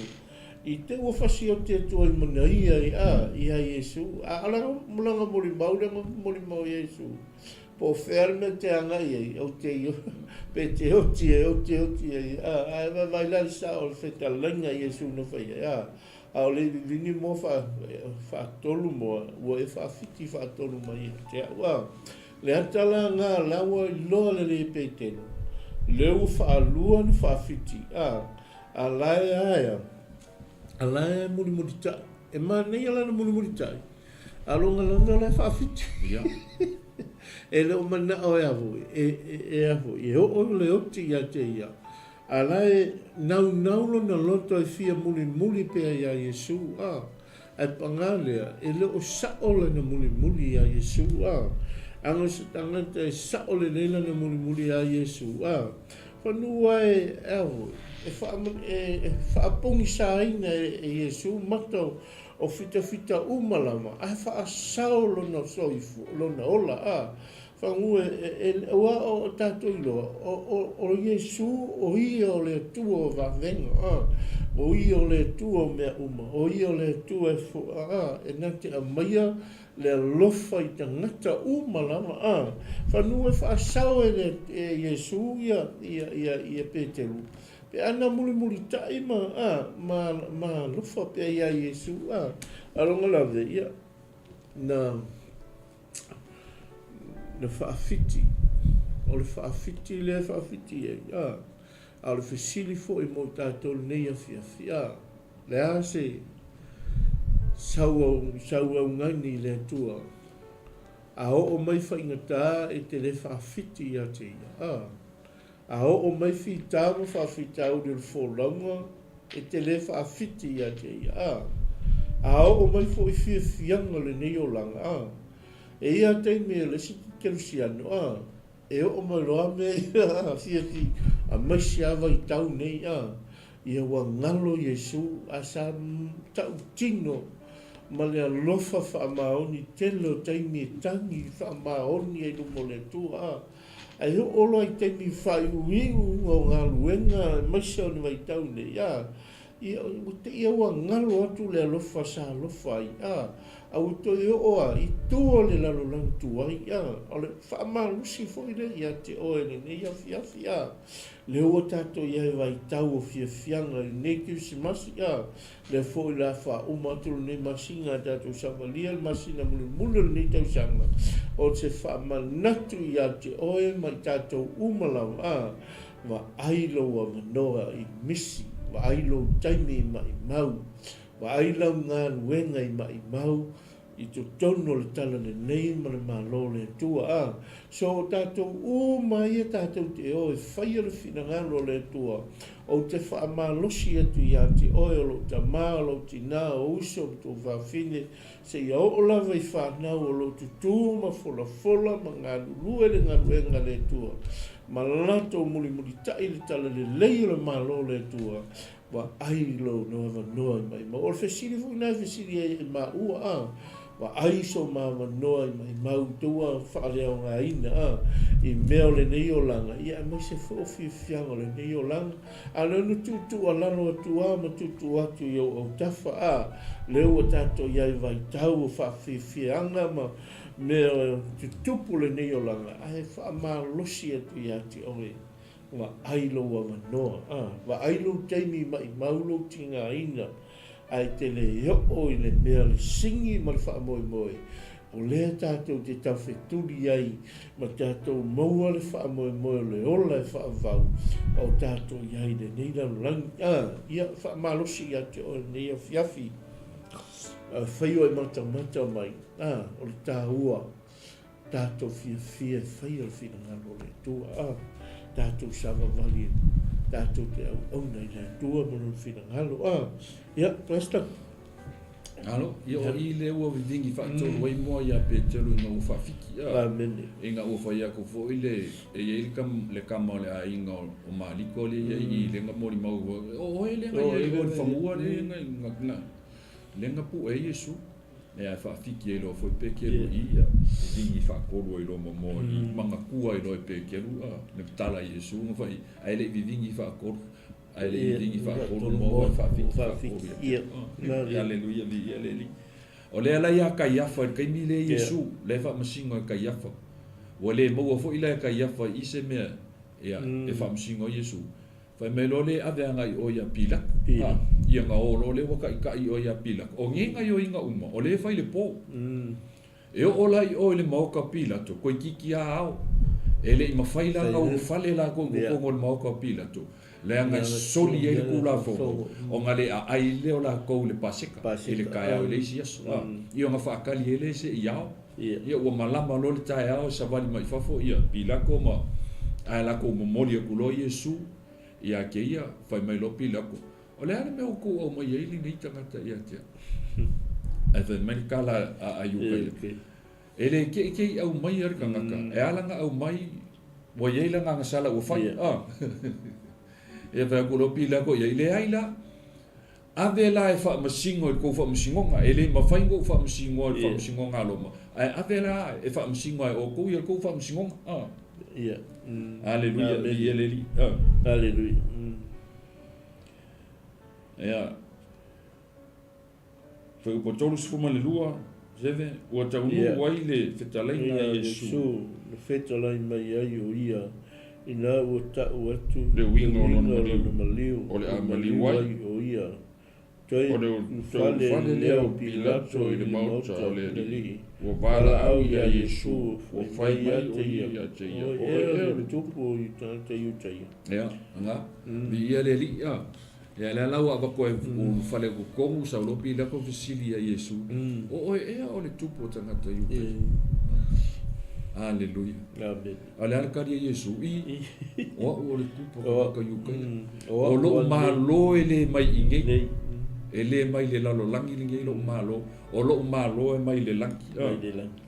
i te ua fasi oti atu ai ma na ia, a, ia Iesu, a o lana molimau lea na molimau ia Iesu. Po o fea le mea e te agai ai, ou te pe te oti e oti oti ai, a, ae vaavaai la le sao o le fetalaiga a Iesu na fai ai, a, a o le vivini moa faa, faatolu moa, ua e faafiti faatolu mai ia te au, a. Le ata la nga la ua iloa lelei e Petelo, lea ua faalua na faafiti, a, a la e aea, a la e mulimulitai, e manaia lana mulimulitai, A lona lava la e faafiti. Ia. E le o manao e a foi, e a foi, e oo le oti ia te ia. A la e naunau lona loto e fia mulimuli pea iā Iesu, a. Ae pagā lea, e le o sao lana mulimuli iā Iesu, a. Ana o se tagata e sao lelei lana mulimuli iā Iesu, a. Fanua e, e a foi, e, e faapogisaina e Iesu mata o, O fitafita uma lava, ae faasao lona soifua, lona ola, a, fagu e, e, e, aua o tatou iloa, o, o, o Iesu, o Ia o le Atua o vavega, a, o Ia o le Atua o mea uma, o Ia o le Atua e fo, a, e na te aumaia le alofa i tagata uma lava, a, fagu e faasao e le, e Iesu ia, ia, ia, ia Peteru, Pe ana mulimulitai ma, a, ma, ma alofa pea iā Iesu, a, a lona lave, ia, na, na faafiti, o le faafiti lea e faafiti ai, a, a o le fesili foi mo i tatou lenei afiafi, a, le a se sau, sauaugani i le Atua, a oo mai faigata e te le faafiti ia te ia, a. A oo mai fita ma faafitauli o le folauga, e te le faafiti ia te ia, a. A oo mai foi fiafiaga o lenei olaga, a. E ia taimi e le isi kerisiano, a. E oo mai loa mea ia, a, fiafi, aemaise a vaitau nei, a. Ia ua galo Iesu, a sa tautino ma le alofa faamaoni tele o taimi e tagi faamaoni ai luma o le Atua, a. Ae oo loa i taimi faaiuiu o galuega aemaise o le vaitau nei, a, ia, ua te i ua galo atu le alofa sa alofa ai, a, a ua toe oo a i tua o le lalolagi tuai, a, o le faamalosi foi lea ia te oe i lenei afiafi, a, lea ua tatou i ai vaitau o fiafiaga i lenei Kerisimasi, a, Lea foi o le a faauma atu lenei masina a tatou savalia le masina mulimuli o lenei tausaga, o se faamanatu ia te oe ma i tatou uma lava, a, vaai lou avanoa i misi, vaai lou taimi i maimau, vaai lau galuega i maimau, i totonu o le Tala Lelei ma le Malo o le Atua. A, so o tatou uma ia tatou te o e faia le finagalo o le Atua, ou te faamalosi atu ia te oe o lou tama, o lou tinā, o uso ma tou fafine, seia oo lava i fanau o lou tutū ma folafola ma galulue le galuega a le Atua, ma latou mulimulitai le Tala Lelei o le Malo o le Atua, Vaai lou avanoa i maimau. O le fesili foi lena e fesili ai e maua, a. Vaai so ma avanoa i maimau i tou faaleaogaina, a, i mea o lenei olaga, ia aemaise foi o fiafiaga o lenei olaga. A o lea na tuutuualalo atu a ma tuutuu atu i ou autafa, a, lea ua tatou i ai vaitau o faafiafiaga ma mea tutupu o lenei olaga, ae faamalosi atu ia te oe. Vaai lou avanoa, a, vaai lou taimi maʻimau lou tigaina, ae te le oo i le mea le sigi ma le faamoemoe, o lea tatou te taufetuli ai ma tatou maua le faamoemoe o le ola e faavavau a o tatou i ai i lenei lalolagi. A, ia, faamalosi ia te oe i lenei afiafi, a fai oe matamata mai, a, o le taua. Tatou fiafia e faia le finagalo o le Atua, a tatou savavali tatou te auauna i le Atua ma Lona finagalo, a. Ia, Pastor. Alo, ia o i le ua vivigi faatolu ai moa ia Petelu ina ua faafiki, a. Amene. Ina ua fai aku foi le, e i ai le kam, le kama o le aiga o, o Maliko le i ai i le nga molimau, o oe le nga i ai o le fagua le nga, nga, nga, le nga puʻe ai Iesu. Ea e faafiki ai loa foi Pekeru i ia, e vigi faatolu ai loa ma moa i magatua ai loa e Pekeru a le tala i Iesu ma fai, ae le i vivigi faatolu, ae le i vivigi faatolu moa e faafiki faatolu ia te. Aleluia, viia le Alii. O lea la ia Kaiafa i le taimi lea Iesu, lea e faamasino e Kaiafa. Ua le maua foi la e Kaiafa i se mea ia e faamasino ai Iesu. Fai mai loa le ave agai i o ia Pilato. A, ia na o loa lea ua taʻitaʻi i o ia Pilato. O nei gaioiga uma, o lea e fai i le po. E oo la i o i le maota o Pilato, toeitiiti a ao. E le i mafai la ona ulufale latou i totonu o le maota o Pilato, leaga e soli ai le Tulafono, ona le aai lea o latou i le Paseka, i le taeao i le isi aso. A, ia ona faatali ai lea se i ao. Ia ua malama loa le taeao e savali mai fafo ia Pilato ma ae latou momoli atu loa Iesu ia te ia, fai mai loa Pilato, O le a le mea ua tou aumai ai lenei tagata ia te au? Ae fai mai le tala a Iuta ia, E le keikei aumaia le tagata, e ala ona aumai ua i ai lana agasala ua fai. Ia fai atu loa Pilato i ai, Leai la, Ave la e faamasino i le tou faamasinoga, e le mafai ona ou faamasinoa i le faamasinoga a Roma, ae ave la e faamasino e outou ia le tou faamasinoga. A. Ia. Aleluia, viia le Alii. A. Aleluia. Ia. Fuaiupu 32, Seve, ua taunuu ai le fetalaiga a Iesu. Na fetalai mai ai o ia, ina ua tau atu le uiga o lona maliu, o le a maliu ai o ia. Toe ulufale lea o Pilato i le maota o le alii, ua valaau ia Iesu, ua fai mai o ia ia te ia, O oe ea o le Tupu o tagata Iutaia. Ia, aga, viia le Alii, a. Ia, lea la ua avatu ai ulufale atu tonu sau loa Pilato fesili ia Iesu, O oe ea o le Tupu o tagata Iutaia? Aleluia. Amene. A o le a le tali a Iesu? I, o au o le Tupu o tagata Iutaia. O lou malo e le mai i nei. E le mai le lalolagi lenei lou malo. O lou malo e mai le lagi. Mai le lagi.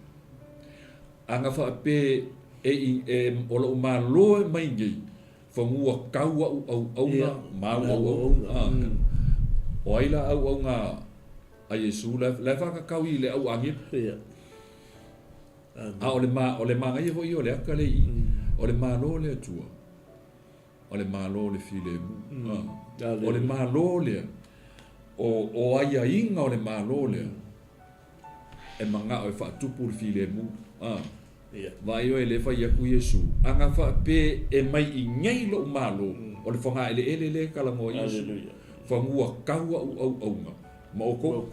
A na faapea e, e, o lou malo e mai nei, Fanua kau a'u auauna ma au auauna. O ai la auauna a Iesu la e whakakau i le au angelo? A o le ma, o le manaia foi ia o le aka le i, o le Malo o le Atua, o le Malo o le filemu. O le Malo lea, o, o aiaiga o le Malo lea, e manao e faatupu le filemu. Vaai oe lea e fai atu Iesu, ana faapea e mai i nei lou malo, o le fagaeleele lea e talanoa Iesu, fanua kau a'u auauna ma outou.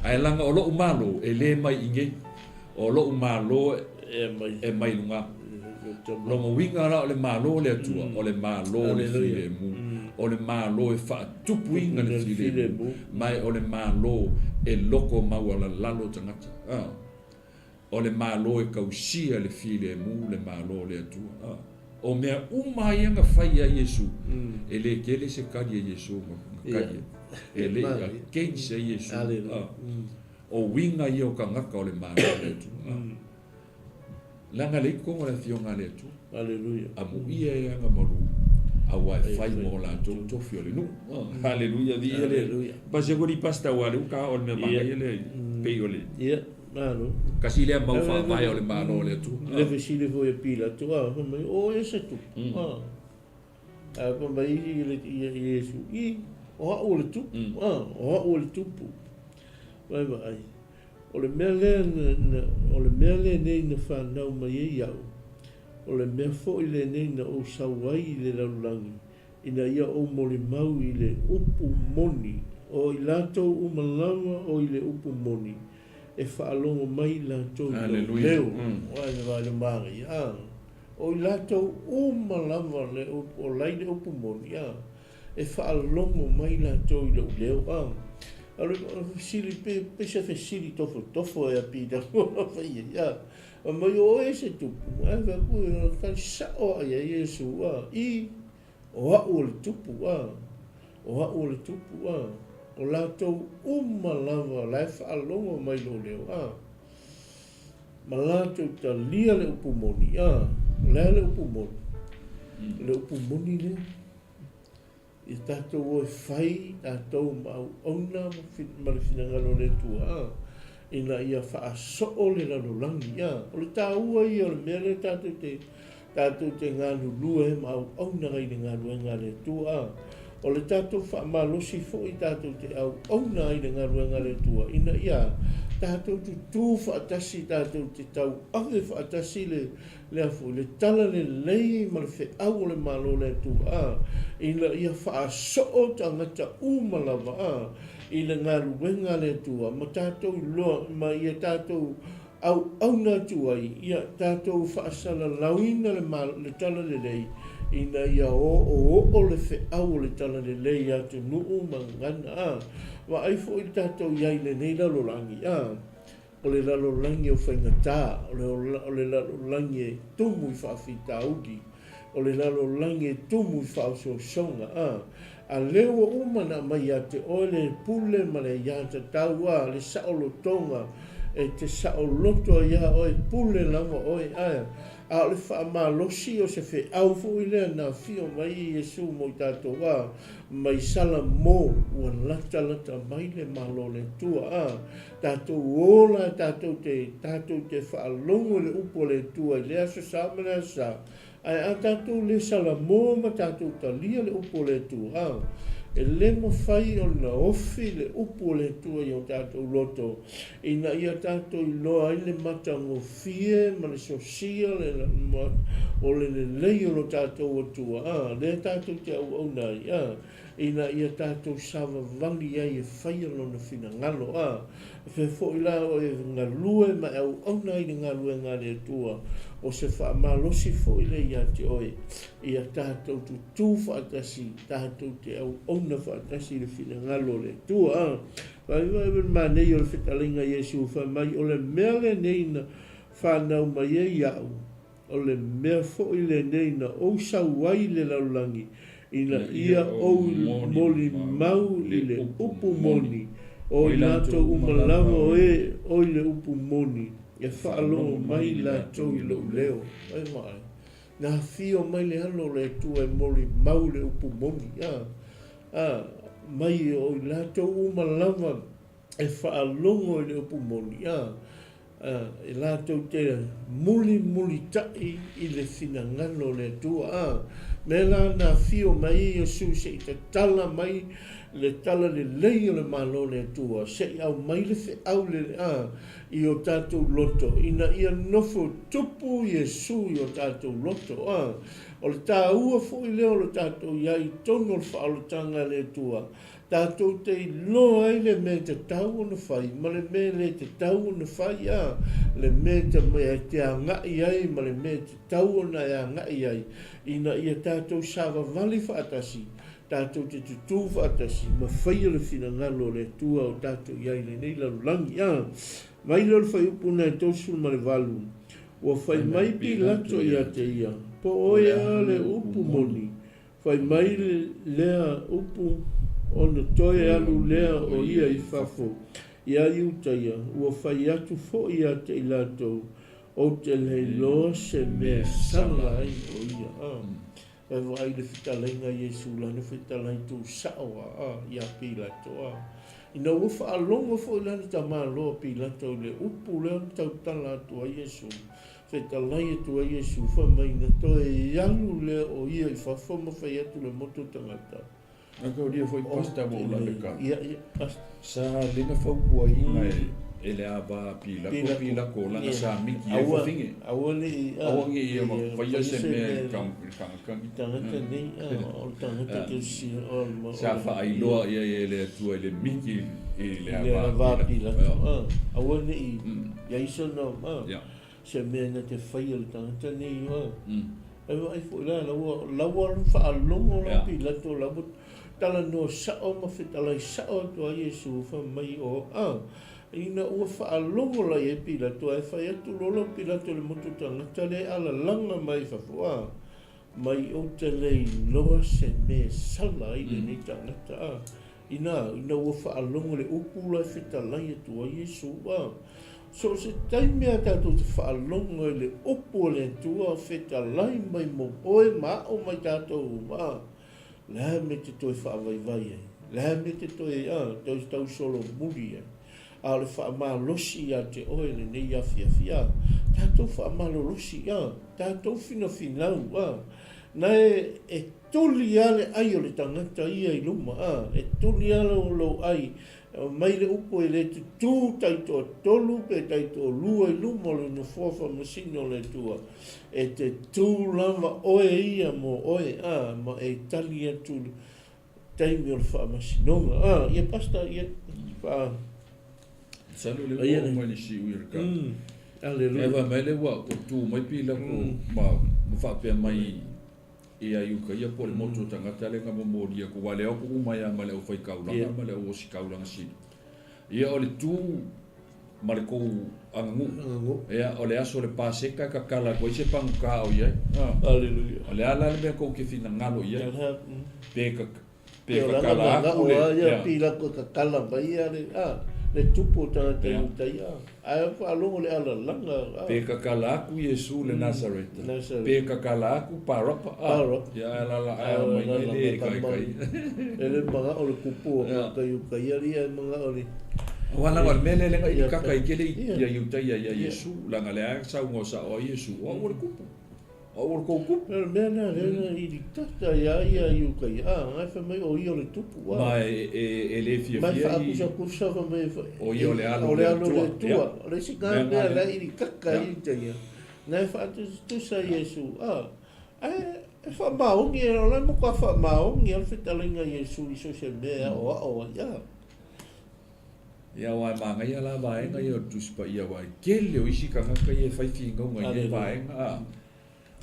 Ae leaga o lou malo e le mai i nei, o lou malo e mai luga. Lona uiga la o le malo o le Atua, o le malo o le filemu, o le malo e faatupuina le filemu, ma o le malo e loko maualalalo tagata. O le Malo e tausia le filemu, le Malo o le Atua. O mea uma ia na fai ia Iesu, e le tele se tali a Iesu na tali ai. E le i against ai Iesu. O uiga ia o tagata o le Malo o le Atua. Leaga le i totonu o le Afioga a le Atua. Aleluia. Amuia e aga malu, aua e fai mo latou tofi o le nuu. Aleluia, viia le. Pasi aku li pasta ua le uka o le mea manaia lea pei o le. Ia, malo. Kasi lea mau faavae o le Malo o le Atua. Le fesili foi a Pilato, a, fai mai, o oe se tupu. A, a fai mai ia Iesu, i, o a'u o le tupu. A, o a'u o le tupu. Vaai vaai. O le mea lea na, o le mea lenei na fanau mai ai au, O le mea foi lenei na ou sau ai i le lalolagi, ina ia ou molimau i le upu moni, o i latou uma lava o i le upu moni, e faalogo mai latou i lou leo. Ua e vaai i le manaia, a? O i latou uma lava le upu, o la i le upu moni, a? E faalogo mai latou i lou leo, a? O le fesili, pei se fesili tofotofo ea Pita na fai ai, a? Fai mai, o oe se tupu, ae fai atu, o le tali sao lava i ai Iesu, a, i, o au o le tupu, a, o au o le tupu, a, o latou uma lava la e faalogo mai i lou leo, a, ma latou talia le upu moni, a, o le a le upu moni? O le upu moni lea. Ia tatou o e fai tatou ma auauna ma le finagalo o le Atua, a, ina ia faasoo le lalolagi. A, o le taua ia o le mea lea tatou te, tatou te galulue ai ma auauna ai i le galuega a le Atua. A, o le tatou faamalosi foi tatou te auauna ai i le galuega a le Atua, ina ia tatou tutū faatasi, tatou te tauave faatasi le, Lea foi, le tala lelei ma le feau o le Malo o le Atua, a, ina ia faasoo tagata uma lava, a, i le galuega a le Atua, ma tatou iloa, ma ia tatou auauna atu ai, ia tatou faasalalauina le le tala lelei, ina ia oooo le feau o le tala lelei i atunuu ma gagana, a. Vaai foi le tatou i ai i lenei lalolagi, a. O le lalolagi o faigata, o le lalolagi e tumu i faafitauli, o le lalolagi e tumu i faaosoosoga, a, a lea ua uma ona aumai ia te oe le pule ma le aiatatau, a, le saolotoga e te saoloto ai ia oe, pule lava oe, a, a o le faamalosi o se feau foi lea na afio mai ai Iesu mo i tatou, a, mai Salamo, ua latalata mai le Malo o le Atua, a. Tatou ola tatou te, tatou te faalogo i le upu a le Atua i le Aso Sa ma le Aso Sa, ae a tatou le salamo ma tatou talia le upu a le Atua, e le mafai ona ofi le upu a le Atua i o tatou loto, ina ia tatou iloa ai le matagofie ma le sosia le, ma, o le lelei o lo tatou Atua, a, lea tatou te auauna ai, a. ina ia tatou savavali ai e faia Lona finagalo. A, e fea foi la oe e galue ma e auauna ai i le galuega a le Atua, o se faamalosi foi lea ia te oe, ia tatou tutū faatasi, tatou te auauna faatasi i le finagalo o le Atua. A, vaivai le manaia o le fetalaiga a Iesu, fai mai, O le mea lenei na fanau mai ai iaʻu, O le mea foi lenei na ou sau ai i le lalolagi, ina ia ou molimau i le upu moni, o i latou uma lava o e o i le upu moni, e faalogo mai latou i lou leo. Ai vaai, na afio mai le Alo o le Atua e molimau i le upu moni, a, a, mai o i latou uma lava e faalogo i le upu moni, a, e latou te mulimulitaʻi i le finagalo o le Atua. A mea la na afio mai ai Iesu se i tatala mai le tala lelei o le Malo o le Atua, se i aumai le feau le, a, i o tatou loto, ina ia nofo tupu Iesu i o tatou loto. A, o le taua foi lea o lo tatou i ai i totonu o le faaolataga a le Atua, Tatou te iloa ai le mea e tatau ona fai ma le mea e le tatau ona fai, a, le mea e te agai ai ma le mea e tatau ona e agai ai, ina ia tatou savavali faatasi, tatou te tutū faatasi ma faia le finagalo o le Atua o tatou i ai i lenei lalolagi. A, mai lea o le fuaiupu na e 38, Ua fai mai Pilato ia te ia, Po oe a le upu moni? Fai mai lea upu ona toe alu lea o ia i fafo iā Iutaia, ua fai atu foi ia te i latou, Ou te le iloa se mea e sala ai o ia. A, e vaai i le fetalaiga a Iesu, lana fetalai tuusao a, a, iā Pilato. A, ina ua faalogo foi lana tamaloa Pilato i le upu lea na tautala atu ai Iesu, Fetalai atu ai Iesu, fai mai, na toe alu lea o ia i fafo ma fai atu le motu tagata. Na tau lia foi Pastor ua ou lape ka. Ia, ia, Pastor. Sa le na fautuaina e. E le ava Pilako, Pilako, lana sa miki ai fafine. Aua ne i, Aua ne i ia faia se mea i le kagakagi. Tagata nei, o le tagata kerisiano. Sa faailoa i ai e le Atua i le miki i le ava Pilako. Aua ne i i ai sona se mea na te faia le tagata nei. E vaai foi la, la ua, la ua faalogo la Pilato, la ua talanoa sao ma fetalai sao atu a Iesu, fai mai o, a, ina ua faalogo la i ai Pilato, ae fai atu loa la Pilato i le motu tagata lea e alalaga mai i fafo, a, mai ou te le iloa se mea e sala ai lenei tagata, a, Inā, ina ua faalogo le upu la e fetalai atu ai Iesu, a, so o se taimi a tatou te faalogo i le upu a le Atua fetalai mai mo oe ma aʻo mai tatou uma, a, le a mea te toe faavaivai ai? Le a mea te toe, a, toe tausolomuli ai? A o le faamalosi ia te oe lenei afiafi, a, tatou faamalolosi, a, tatou finafinau, a, na e, e Tuli lava le ai o le tagata ia i luma, a, e tuli lava lou ai, mai le upu e le tutū taitoatolu pe taitoalua i luma o le nofoa faamasino o le Atua, e te tū lava oe ia mo oe, a, ma e tali atu i le taimi o le faamasinoga. A, ia Pastor, ia, faa. Masalo le ua oo mai le siui o le kau. Aleluia. E fai mai le ua tu mai Pilako ma faapea mai Ia i uka ia po o le motu o tagata lea na momoli aku aua lea o kuʻu mai lava ma le aufai-kaulaga ma le au osikaulaga sili. Ia o le tu ma le kou aganuu. Ia o le aso o le Paseka e kakala aku ai se pagukā o i ai. Aleluia. O le a la le mea kou ke finagalo i ai? Pe ka Pe Ia, kakala aku le, ia. Ia, kakala mai ia le, a, le tupu o tagata i uta ia. Ae faalogo le alalaga. A. Pe kakala aku Iesu le Nasareta. Pe kakala aku Parapa. A. Ia, ae alala ae ao mai nei le e kaikai. E le manao le kupu o kai uta ia lia e manao le. Aua langa o le mea lea lenga i kaka i kele ia i uta ia ia Iesu. Langa le a saunoa sao ai Iesu. O au o le kupu. A ua kou kupu. O le mea lena lea na ili tata iā ia i uka ia, a, ngai fai mai o ia o le tupu, a. Ma e le fiafia i. Mai faakusakusa fai mai. O ia o le alo o le Atua. O le isi na mea lea ili kaka i uta ia. Ngai faatusatusa Iesu, a, ae e faamaoni, o la e matua faamaoni lava le fetalaiga a Iesu i so o se mea e aoao ai, a. Ia aua e manaia la vaega ia o le Tusi Paia aua e tele o isi tagata ia e fai finauga i nei vaega a.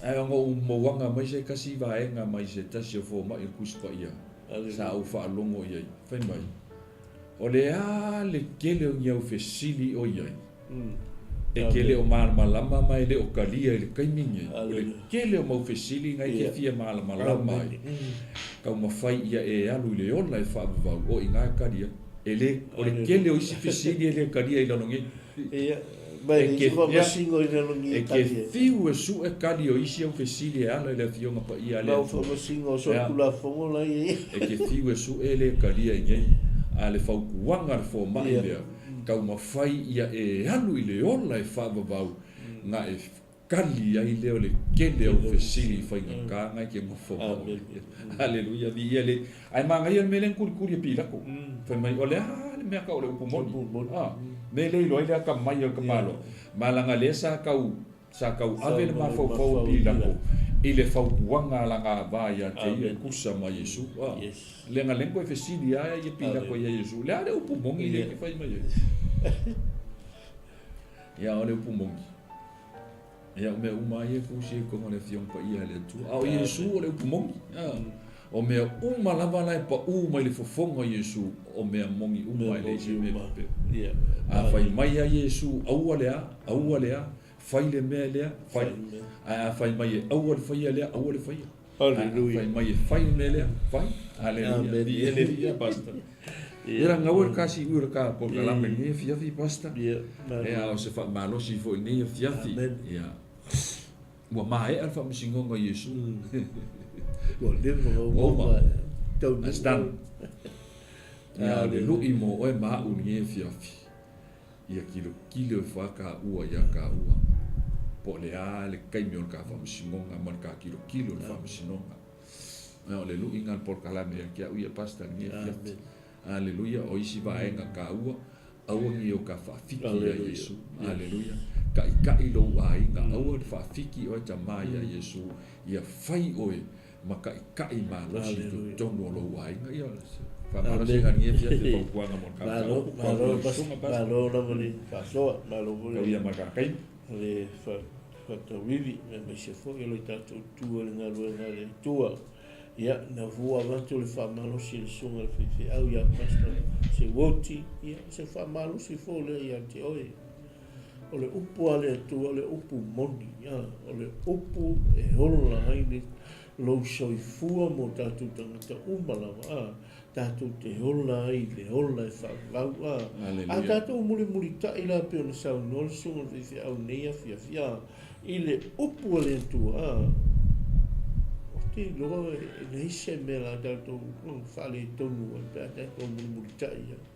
Ae ona ou mauaga mai se tasi vaega mai se tasi o fomai o le Tusi Paia sa ou faalogo i ai, fai mai, O le a le tele o ni au fesili o i ai, e te le o malamalama ma e le o talia i le taimi nei, o le tele o mau fesili na e te fia malamalama ai, taumafai ia e alu i le ola e faavavau, o i ina e talia. E le, o le tele o isi fesili e le talia i lalo nei. E te, e te fiu e suʻe tali o isi au fesili e ala i le Afioga Paia a le Atua. E te fiu e suʻe e le talia i nei. A le fautuaga a le fomai lea, taumafai ia e alu i le ola e faavavau, na e Kali ai lea o le tele o fesili i faigata na e te nofo ma oe. Aleluia, viia le. Ae manaia le mea lea na kulikuli e Pilato. Fai mai, o le a le mea tau o le upu moni? A, mea lea iloa ai le atamai o le tamaloa. Ma leaga lea sa tau, sa tau ave le mafaufau o Pilato i le fautuaga a lana ava ia te ia e tusa ma Iesu. A, leaga lea na toe fesili lava ia Pilato ia Iesu, le a le upu moni lea e te fai mai ai? Ia, o le upu moni. Ia, o mea uma ia e tusi ai i totonu o le Afioga Paia a le Atua. A o Iesu o le upu moni. O mea uma lava la e paʻū mai le fofoga o Iesu, o mea moni uma e leai se mea pepelo. A fai mai lava Iesu, aua le a, aua le a, fai le mea lea, fai. Ae a fai mai e aua le faia lea, aua le faia. Aleluia. Fai mai e fai le mea lea, fai. Aleluia. Viia le Alii, Pastor. Ia la gaua le kasi ui o le ka polokalame i lenei afiafi, Pastor. Ia, o se faamalosi foi i lenei afiafi. Ia. Ua maea le faamasinoga o Iesu. Ua leva ua maea. It's done. Ia, o le lui mo oe ma au i lenei afiafi. Ia kilokilo ifo lava kaua iā kaua, po o le a le taimi o le ka faamasinoga ma le ka kilokilo i le faamasinoga. O le luʻiga o le polokalame ia te au ia Pastor i lenei afiafi. Aleluia, o isi vaega taua, Aua ne i o ka faafiki ia Iesu. Aleluia. Taʻitaʻi lou aiga, aua le faafiki oe tama ia Iesu, ia fai oe ma taʻitaʻi malosi i totonu o lou aiga. Ia, faamalosi na lenei afiafi le fautuaga mo le Malo, malo, malo lava le faasoa, malo foi le. Tau ia ma ka taimi. Le faatauivi, aemaise foi o le tatou tu i le galuega a le Atua. Ia, na ua avatu le faamalosi e le Susuga i le Faifeau ia Pastor Seuoti, ia, o se faamalosi foi lea ia te oe. O le upu a le Atua, o le upu moni, ia, o le upu e ola ai le lou soifua mo tatou tagata uma lava, a, tatou te ola ai i le ola e faavavau, a. A tatou mulimulitai la pei ona saunoa le Susuga i le Faifeau i lenei afiafi, a. I le upu a le Atua, a, ou te iloa e leai se mea la tatou faaletonu ai pe a tatou mulimulitai i ai.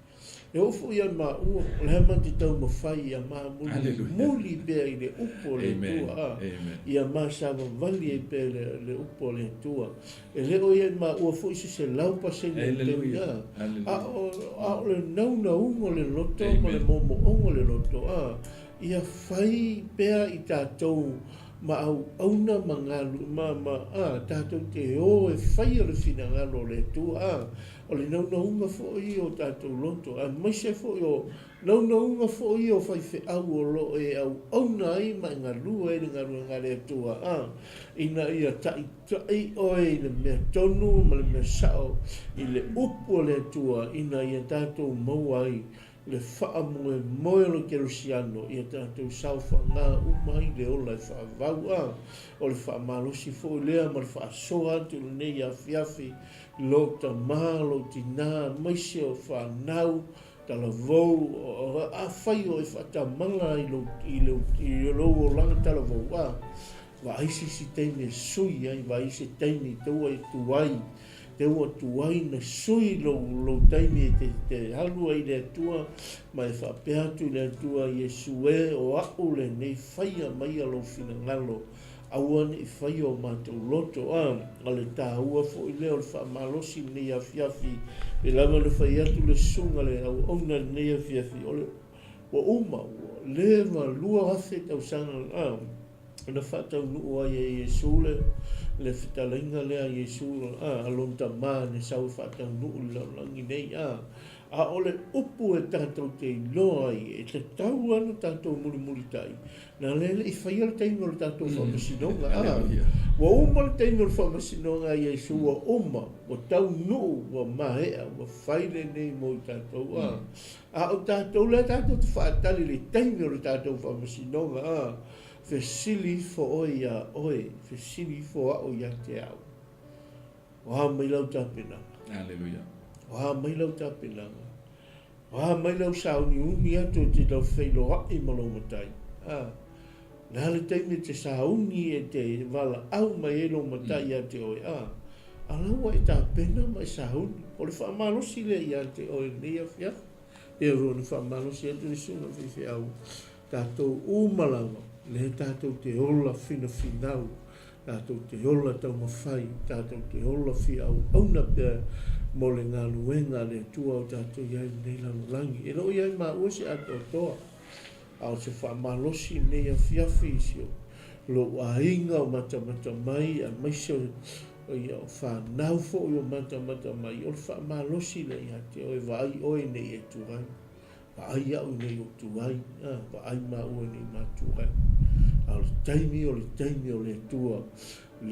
E oo foi ia maua, o le a ma te taumafai ia ma mulimuli pea i le upu a le Atua, a, ia ma savavali ai pea i le upu a le Atua. E le o ia i maua foi se 100% o le taimi, a, a o le naunauga o le loto ma le moomooga o le loto, a, Ia fai pea i tatou ma auauna ma galu ma ma a tatou te o e faia le finagalo o le Atua a o le naunauga foi ia o tatou loto aemaise foi o naunauga foi ia o faifeau o lo o e auauna ai ma e galue ai le galuega a le Atua a ina ia taita'i oe i le mea tonu ma le mea sa'o i le upu a le Atua ina ia tatou maua ai Le faamoemoe o le kerisiano ia tatou saofaiga uma ai le ola e faavau a o le faamalosi foi lea ma le faasoa atu i lenei afiafi lou tama, lou tina aemaise o fanau, talavou, afai o e faatamala i lou i lou olaga talavou a vaai se isi taimi e sui ai, vaai se taimi taua e tuai Te ua tuai na sui lou, lou taimi e te, te alu ai i le Atua, ma e faapea atu i le Atua, Iesu e, o a'u lenei, faia maia lou finagalo, aua ne i faia o matou loto. A, o le taua foi lea o le faamalosi i lenei afiafi, pei lava ona fai atu le susuga le auauna i lenei afiafi, o le, ua uma, ua leva 2000 tausaga, a. na faataunuu ai e Iesu le, le fetalaiga lea a Iesu, a, a lona Tama na sau e faataunuu i le lalolagi nei, a, a o le upu e tatou te iloa ai, e tatau lava ona tatou mulimulitai, na lea e le i faia le taimi o le tatou faamasinoga, a, ua uma le taimi o le faamasinoga a Iesu, ua uma, ua taunuu, ua maea, ua fai lenei mo i tatou, a, a o tatou lea tatou te faatali i le taimi o le tatou faamasinoga, a. Fesili ifo oe iā oe, fesili ifo a'u ia te au. O a mai lau tapenaga? Aleluia. O a mai lau tapenaga? O a mai lau sauniuni atu e te tau feiloa'i ma lou matai? A, le a le taimi e te sauni e te valaau mai ai lou matai ia te oe? A, a la ua e tapena ma e sauni. O le faamalosi lea ia te oe i lenei afiafi. E rua ona faamalosi atu le susuga i le faifeau, tatou uma lava, lea tatou te ola finafinau, tatou te ola taumafai, tatou te ola fia auauna pea mo le galuega a le Atua o tatou i ai i lenei lalolagi. E le o i ai maua se atoatoa, a o se faamalosi i lenei afiafi i si lou aiga o matamata mai, aemaise o ia o fanau foi o matamata mai, o le faamalosi lea ia te oe, vaai oe ne i e tuai. Vaai au nei o tuai, a, vaai maua nei ma tuai. A o le taimi o le taimi o le Atua,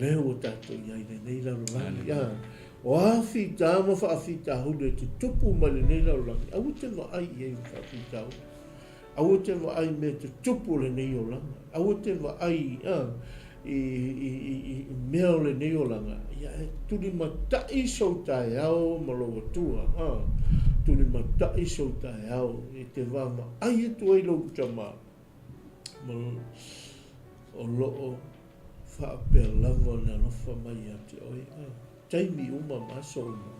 lea ua tatou i ai lenei lalolagi, a. O a fita ma faafitahulu e tutupu mai lenei lalolagi, aua te vaai i ai faafitahulu. Aua te vaai i mea tutupu o lenei olaga. Aua te vaai, a, i, i, i, i mea o lenei olaga, ia e tulimataʻi sou taeao ma lou Atua, a, tulimataʻi sou taeao e te vaavaai atu ai lou tama, ma o lo o faapea lava ona alofa mai ia te oe, a, taimi uma ma aso uma,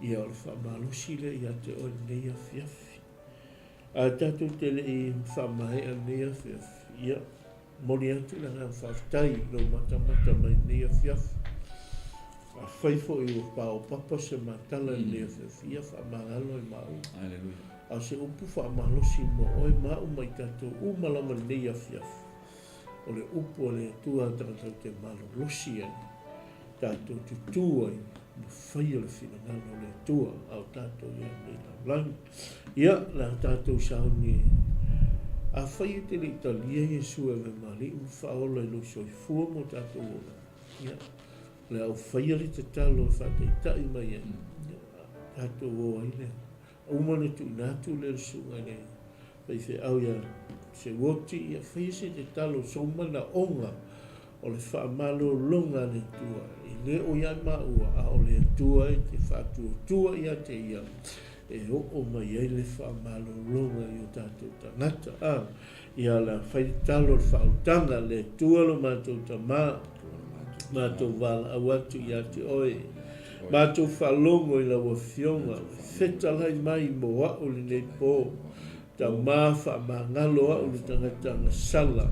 ia o le faamalosi lea ia te oe i lenei afiafi. Ae tatou te le i faamaea lenei afiafi, ia, Momoli atu le agaga faafetai i lou matamata mai i lenei afiafi. Afai foi ua paopapa se matala i lenei afiafi, ia faamagalo e maua. Aleluia. A o se upu faamalosi mo oe ma au ma i tatou uma lava i lenei afiafi, o le upu a le Atua tatou te malolosi ai, tatou tutū ai ma faia le finagalo o le Atua a o tatou i ai nei lalolagi. Ia, o le a tatou sauni e. Afai e te le i talia Iesu e ave ma Alii ma Faaola i lou soifua ma o tatou olaga, ia, o le a ou faia le tatalo e faataitai mai ai, ia, tatou o ai lea. Uma ona tuuina atu lea le susuga i le faifeau ia Seuoti, ia faia se tatalo sou manaoga o le faamalologa a le Atua, e le o ia maua, a o le Atua e te faatuatua ia te ia e oo mai ai le faamalologa i o tatou tagata. A, ia la fai tatalo le faautaga, le Atua lo matou Tama, matou valaau atu ia te Oe, matou faalogo i lau Afioga, fetalai mai mo a'u lenei po, Tama faamagalo a'u le tagata agasala,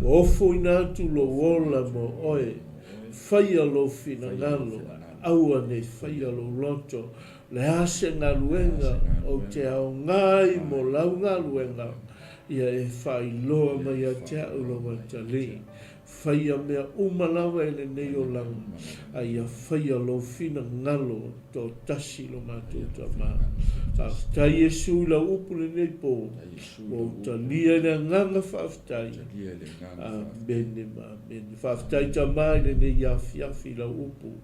ua ofoina atu lou ola mo oe, faia lou finagalo, aua nei faia lou loto, le a se galuega ou te aoga ai mo lau galuega, ia e faailoa mai ia te a'u lou atalii. Faia mea uma lava e lenei olaga, a ia faia lou finagalo toatasi lo matou Tama. Faafetai Iesu i lau upu lenei po, ua ou talia i le agaga faafetai. Amene ma amene. Faafetai Tama i lenei afiafi i lau upu.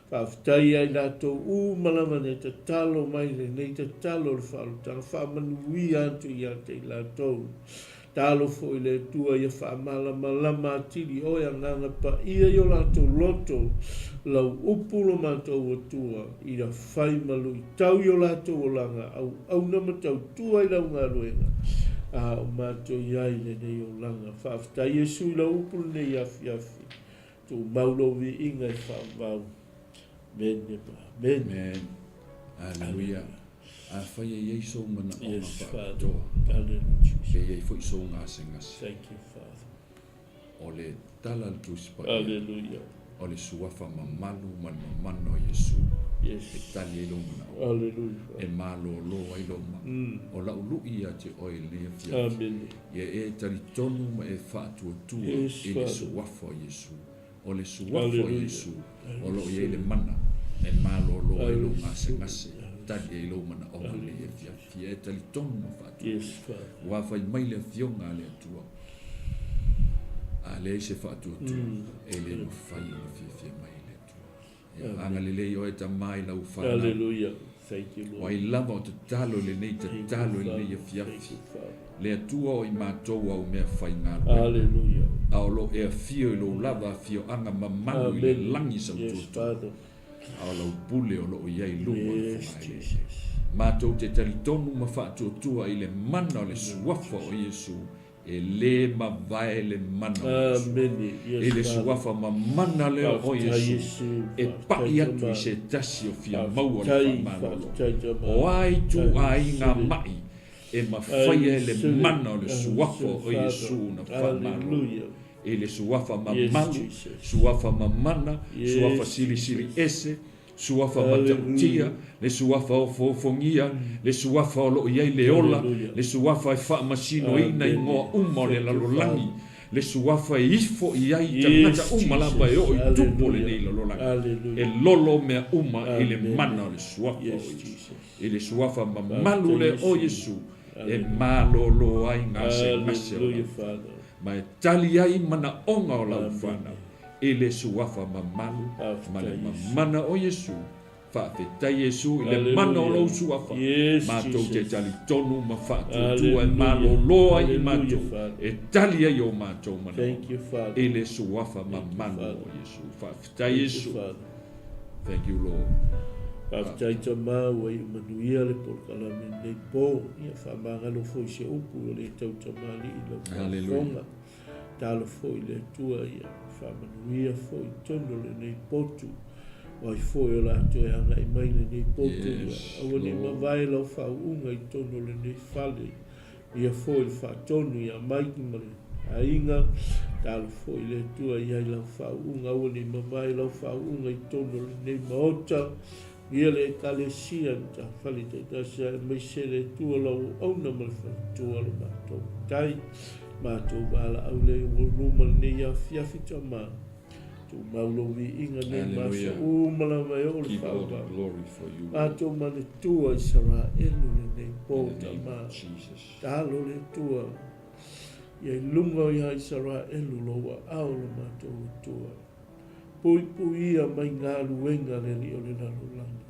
Faafetai ia i latou uma lava na tatalo mai lenei tatalo o le faaolataga. Faamanuia atu ia te i latou. Talo foi le Atua ia faamalamalama atili oe Agaga Paia i o latou loto, lau upu lo matou Atua, ia fai ma luitau i o latou olaga, auauna ma tautua i lau galuega, a o matou i ai lenei olaga. Faafetai Iesu i lau upu lenei afiafi. Tumau lou viiga e faavavau. Amene ma amene. Amen. Aleluia. Afai e i ai sou manaoga Yes, Father. faapitoa, Hallelujah, Jesus. pe i ai foi sou gasegase, Thank you, Father. o le tala a le Tusi Paia, Hallelujah. o le suafa mamalu ma le mamana o Iesu e Yes. tali ai lou manaoga, Hallelujah, e Father. malōlō ai lou maa. O lau lui ia te oe i lenei afiafi, Amene. Ia e talitonu ma e faatuatua Yes, i le Father. suafa o Iesu. O le suafa o Hallelujah. Iesu o lo o i ai le mana e malōlō ai lou gasegase, tali ai lou manaoga i lenei afiafi. Ia e talitonu ma faatuatua. Yes, Father. Ua fai mai le Afioga a le Atua, a leai se faatuatua, e le mafai ona fiafia mai le Atua. Ia agalelei oe Tama i lau fanau. Hallelujah. Thank you, O Lord. ai lava o tatalo i lenei Thank you, tatalo i lenei Father. Thank afiafi. you, Father. Le Atua o i matou au mea faigaluega. Hallelujah. A o lo e afio i lou lava afioaga mamalu i le Amen. lagi Yes, sautuatua. Father. A o lau pule o lo o i ai i luma o le Yes, Fogaelele. Jesus. Matou te talitonu ma faatuatua i le mana o le suafa o Iesu E le mavae le mana o Iesu. Amene. I Yes, le Father. suafa mamana lea o Faafetai Iesu, Iesu. e Faafetai paʻi atu i Tama. se tasi o fia maua le Faafetai, faamalolo. faafetai Tama. O a I ituaiga receive it. maʻi e I mafaia e le receive it. mana o le I suafa receive it, o Iesu Father. na faamalolo. Hallelujah. I le suafa Yes, mamalu, Jesus. suafa mamana, suafa Yes, silisili Jesus. ese, Suafa matautia, le suafa ofoofogia, le suafa o lo o i ai le ola, le suafa e faamasinoina igoa uma o le lalolagi, le suafa e ifo i ai tagata uma lava e oo i tupu o lenei lalolagi, e lolo mea uma i le mana o le suafa o Iesu. I le suafa mamalu lea o Iesu e malōlō ai gasegase o lau fanau, ma e tali ai manaoga o lau fanau. I le suafa mamalu ma le mamana o Iesu, faafetai Iesu i le mana o lou suafa, matou te talitonu ma faatuatua e malōlō ai i matou, e tali ai o matou manaoga i le suafa mamalu o Iesu. Faafetai Iesu. Thank you Lord. Faafetai Tama ua iu manuia le polokalame i lenei po. Ia faamagalo foi se upu ua le tau tamalii i lau faafofoga. Talo foi le Atua ia faamanuia foi i totonu o lenei potu. O ai foi o le a toe agai mai lenei potu ia aua ne i mavae lau faauuga i totonu o lenei fale. Ia foi le faatonu ia Mike ma le aiga. Talo foi le Atua i ai lau faauuga aua ne i mavae lau faauuga i totonu o lenei maota. Ia le Ekalesia i matafale taitasi aemaise le Atua lau auauna ma le faletua lo matou Tai. Matou valaau lea i ou luma lenei afiafi Tama. Tumau lou viiga nei ma aso uma lava e oo le faavavau. Matou manatua Isaraelu lenei po Tama. Talo le Atua ia i luga ia Isaraelu lou aao lo matou Atua. Puipuia mai galuega a le Alii o le lalolagi.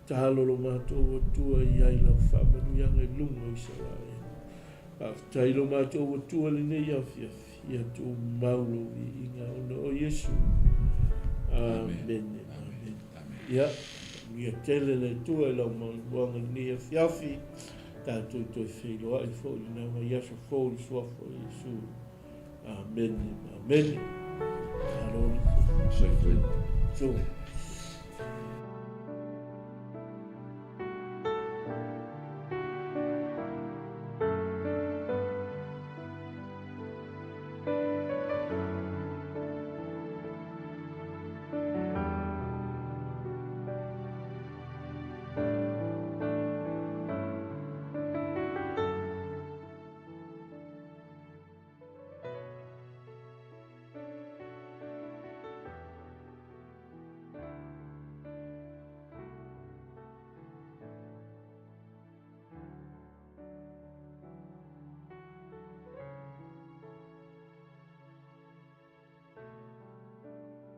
Talo lo matou Atua i ai lau faamanuiaga i luga o Isaraelu. Faafetai lo matou Atua i lenei afiafi, ia tumau lou viiga ona o Iesu. Amene. Amene. Ia, faamanuia tele le Atua i lau manuaga i lenei afiafi, tatou toe feiloai foi i lena vaiaso fou i le Suafa o Iesu. Amene. Amene. Malo. Soifua. So.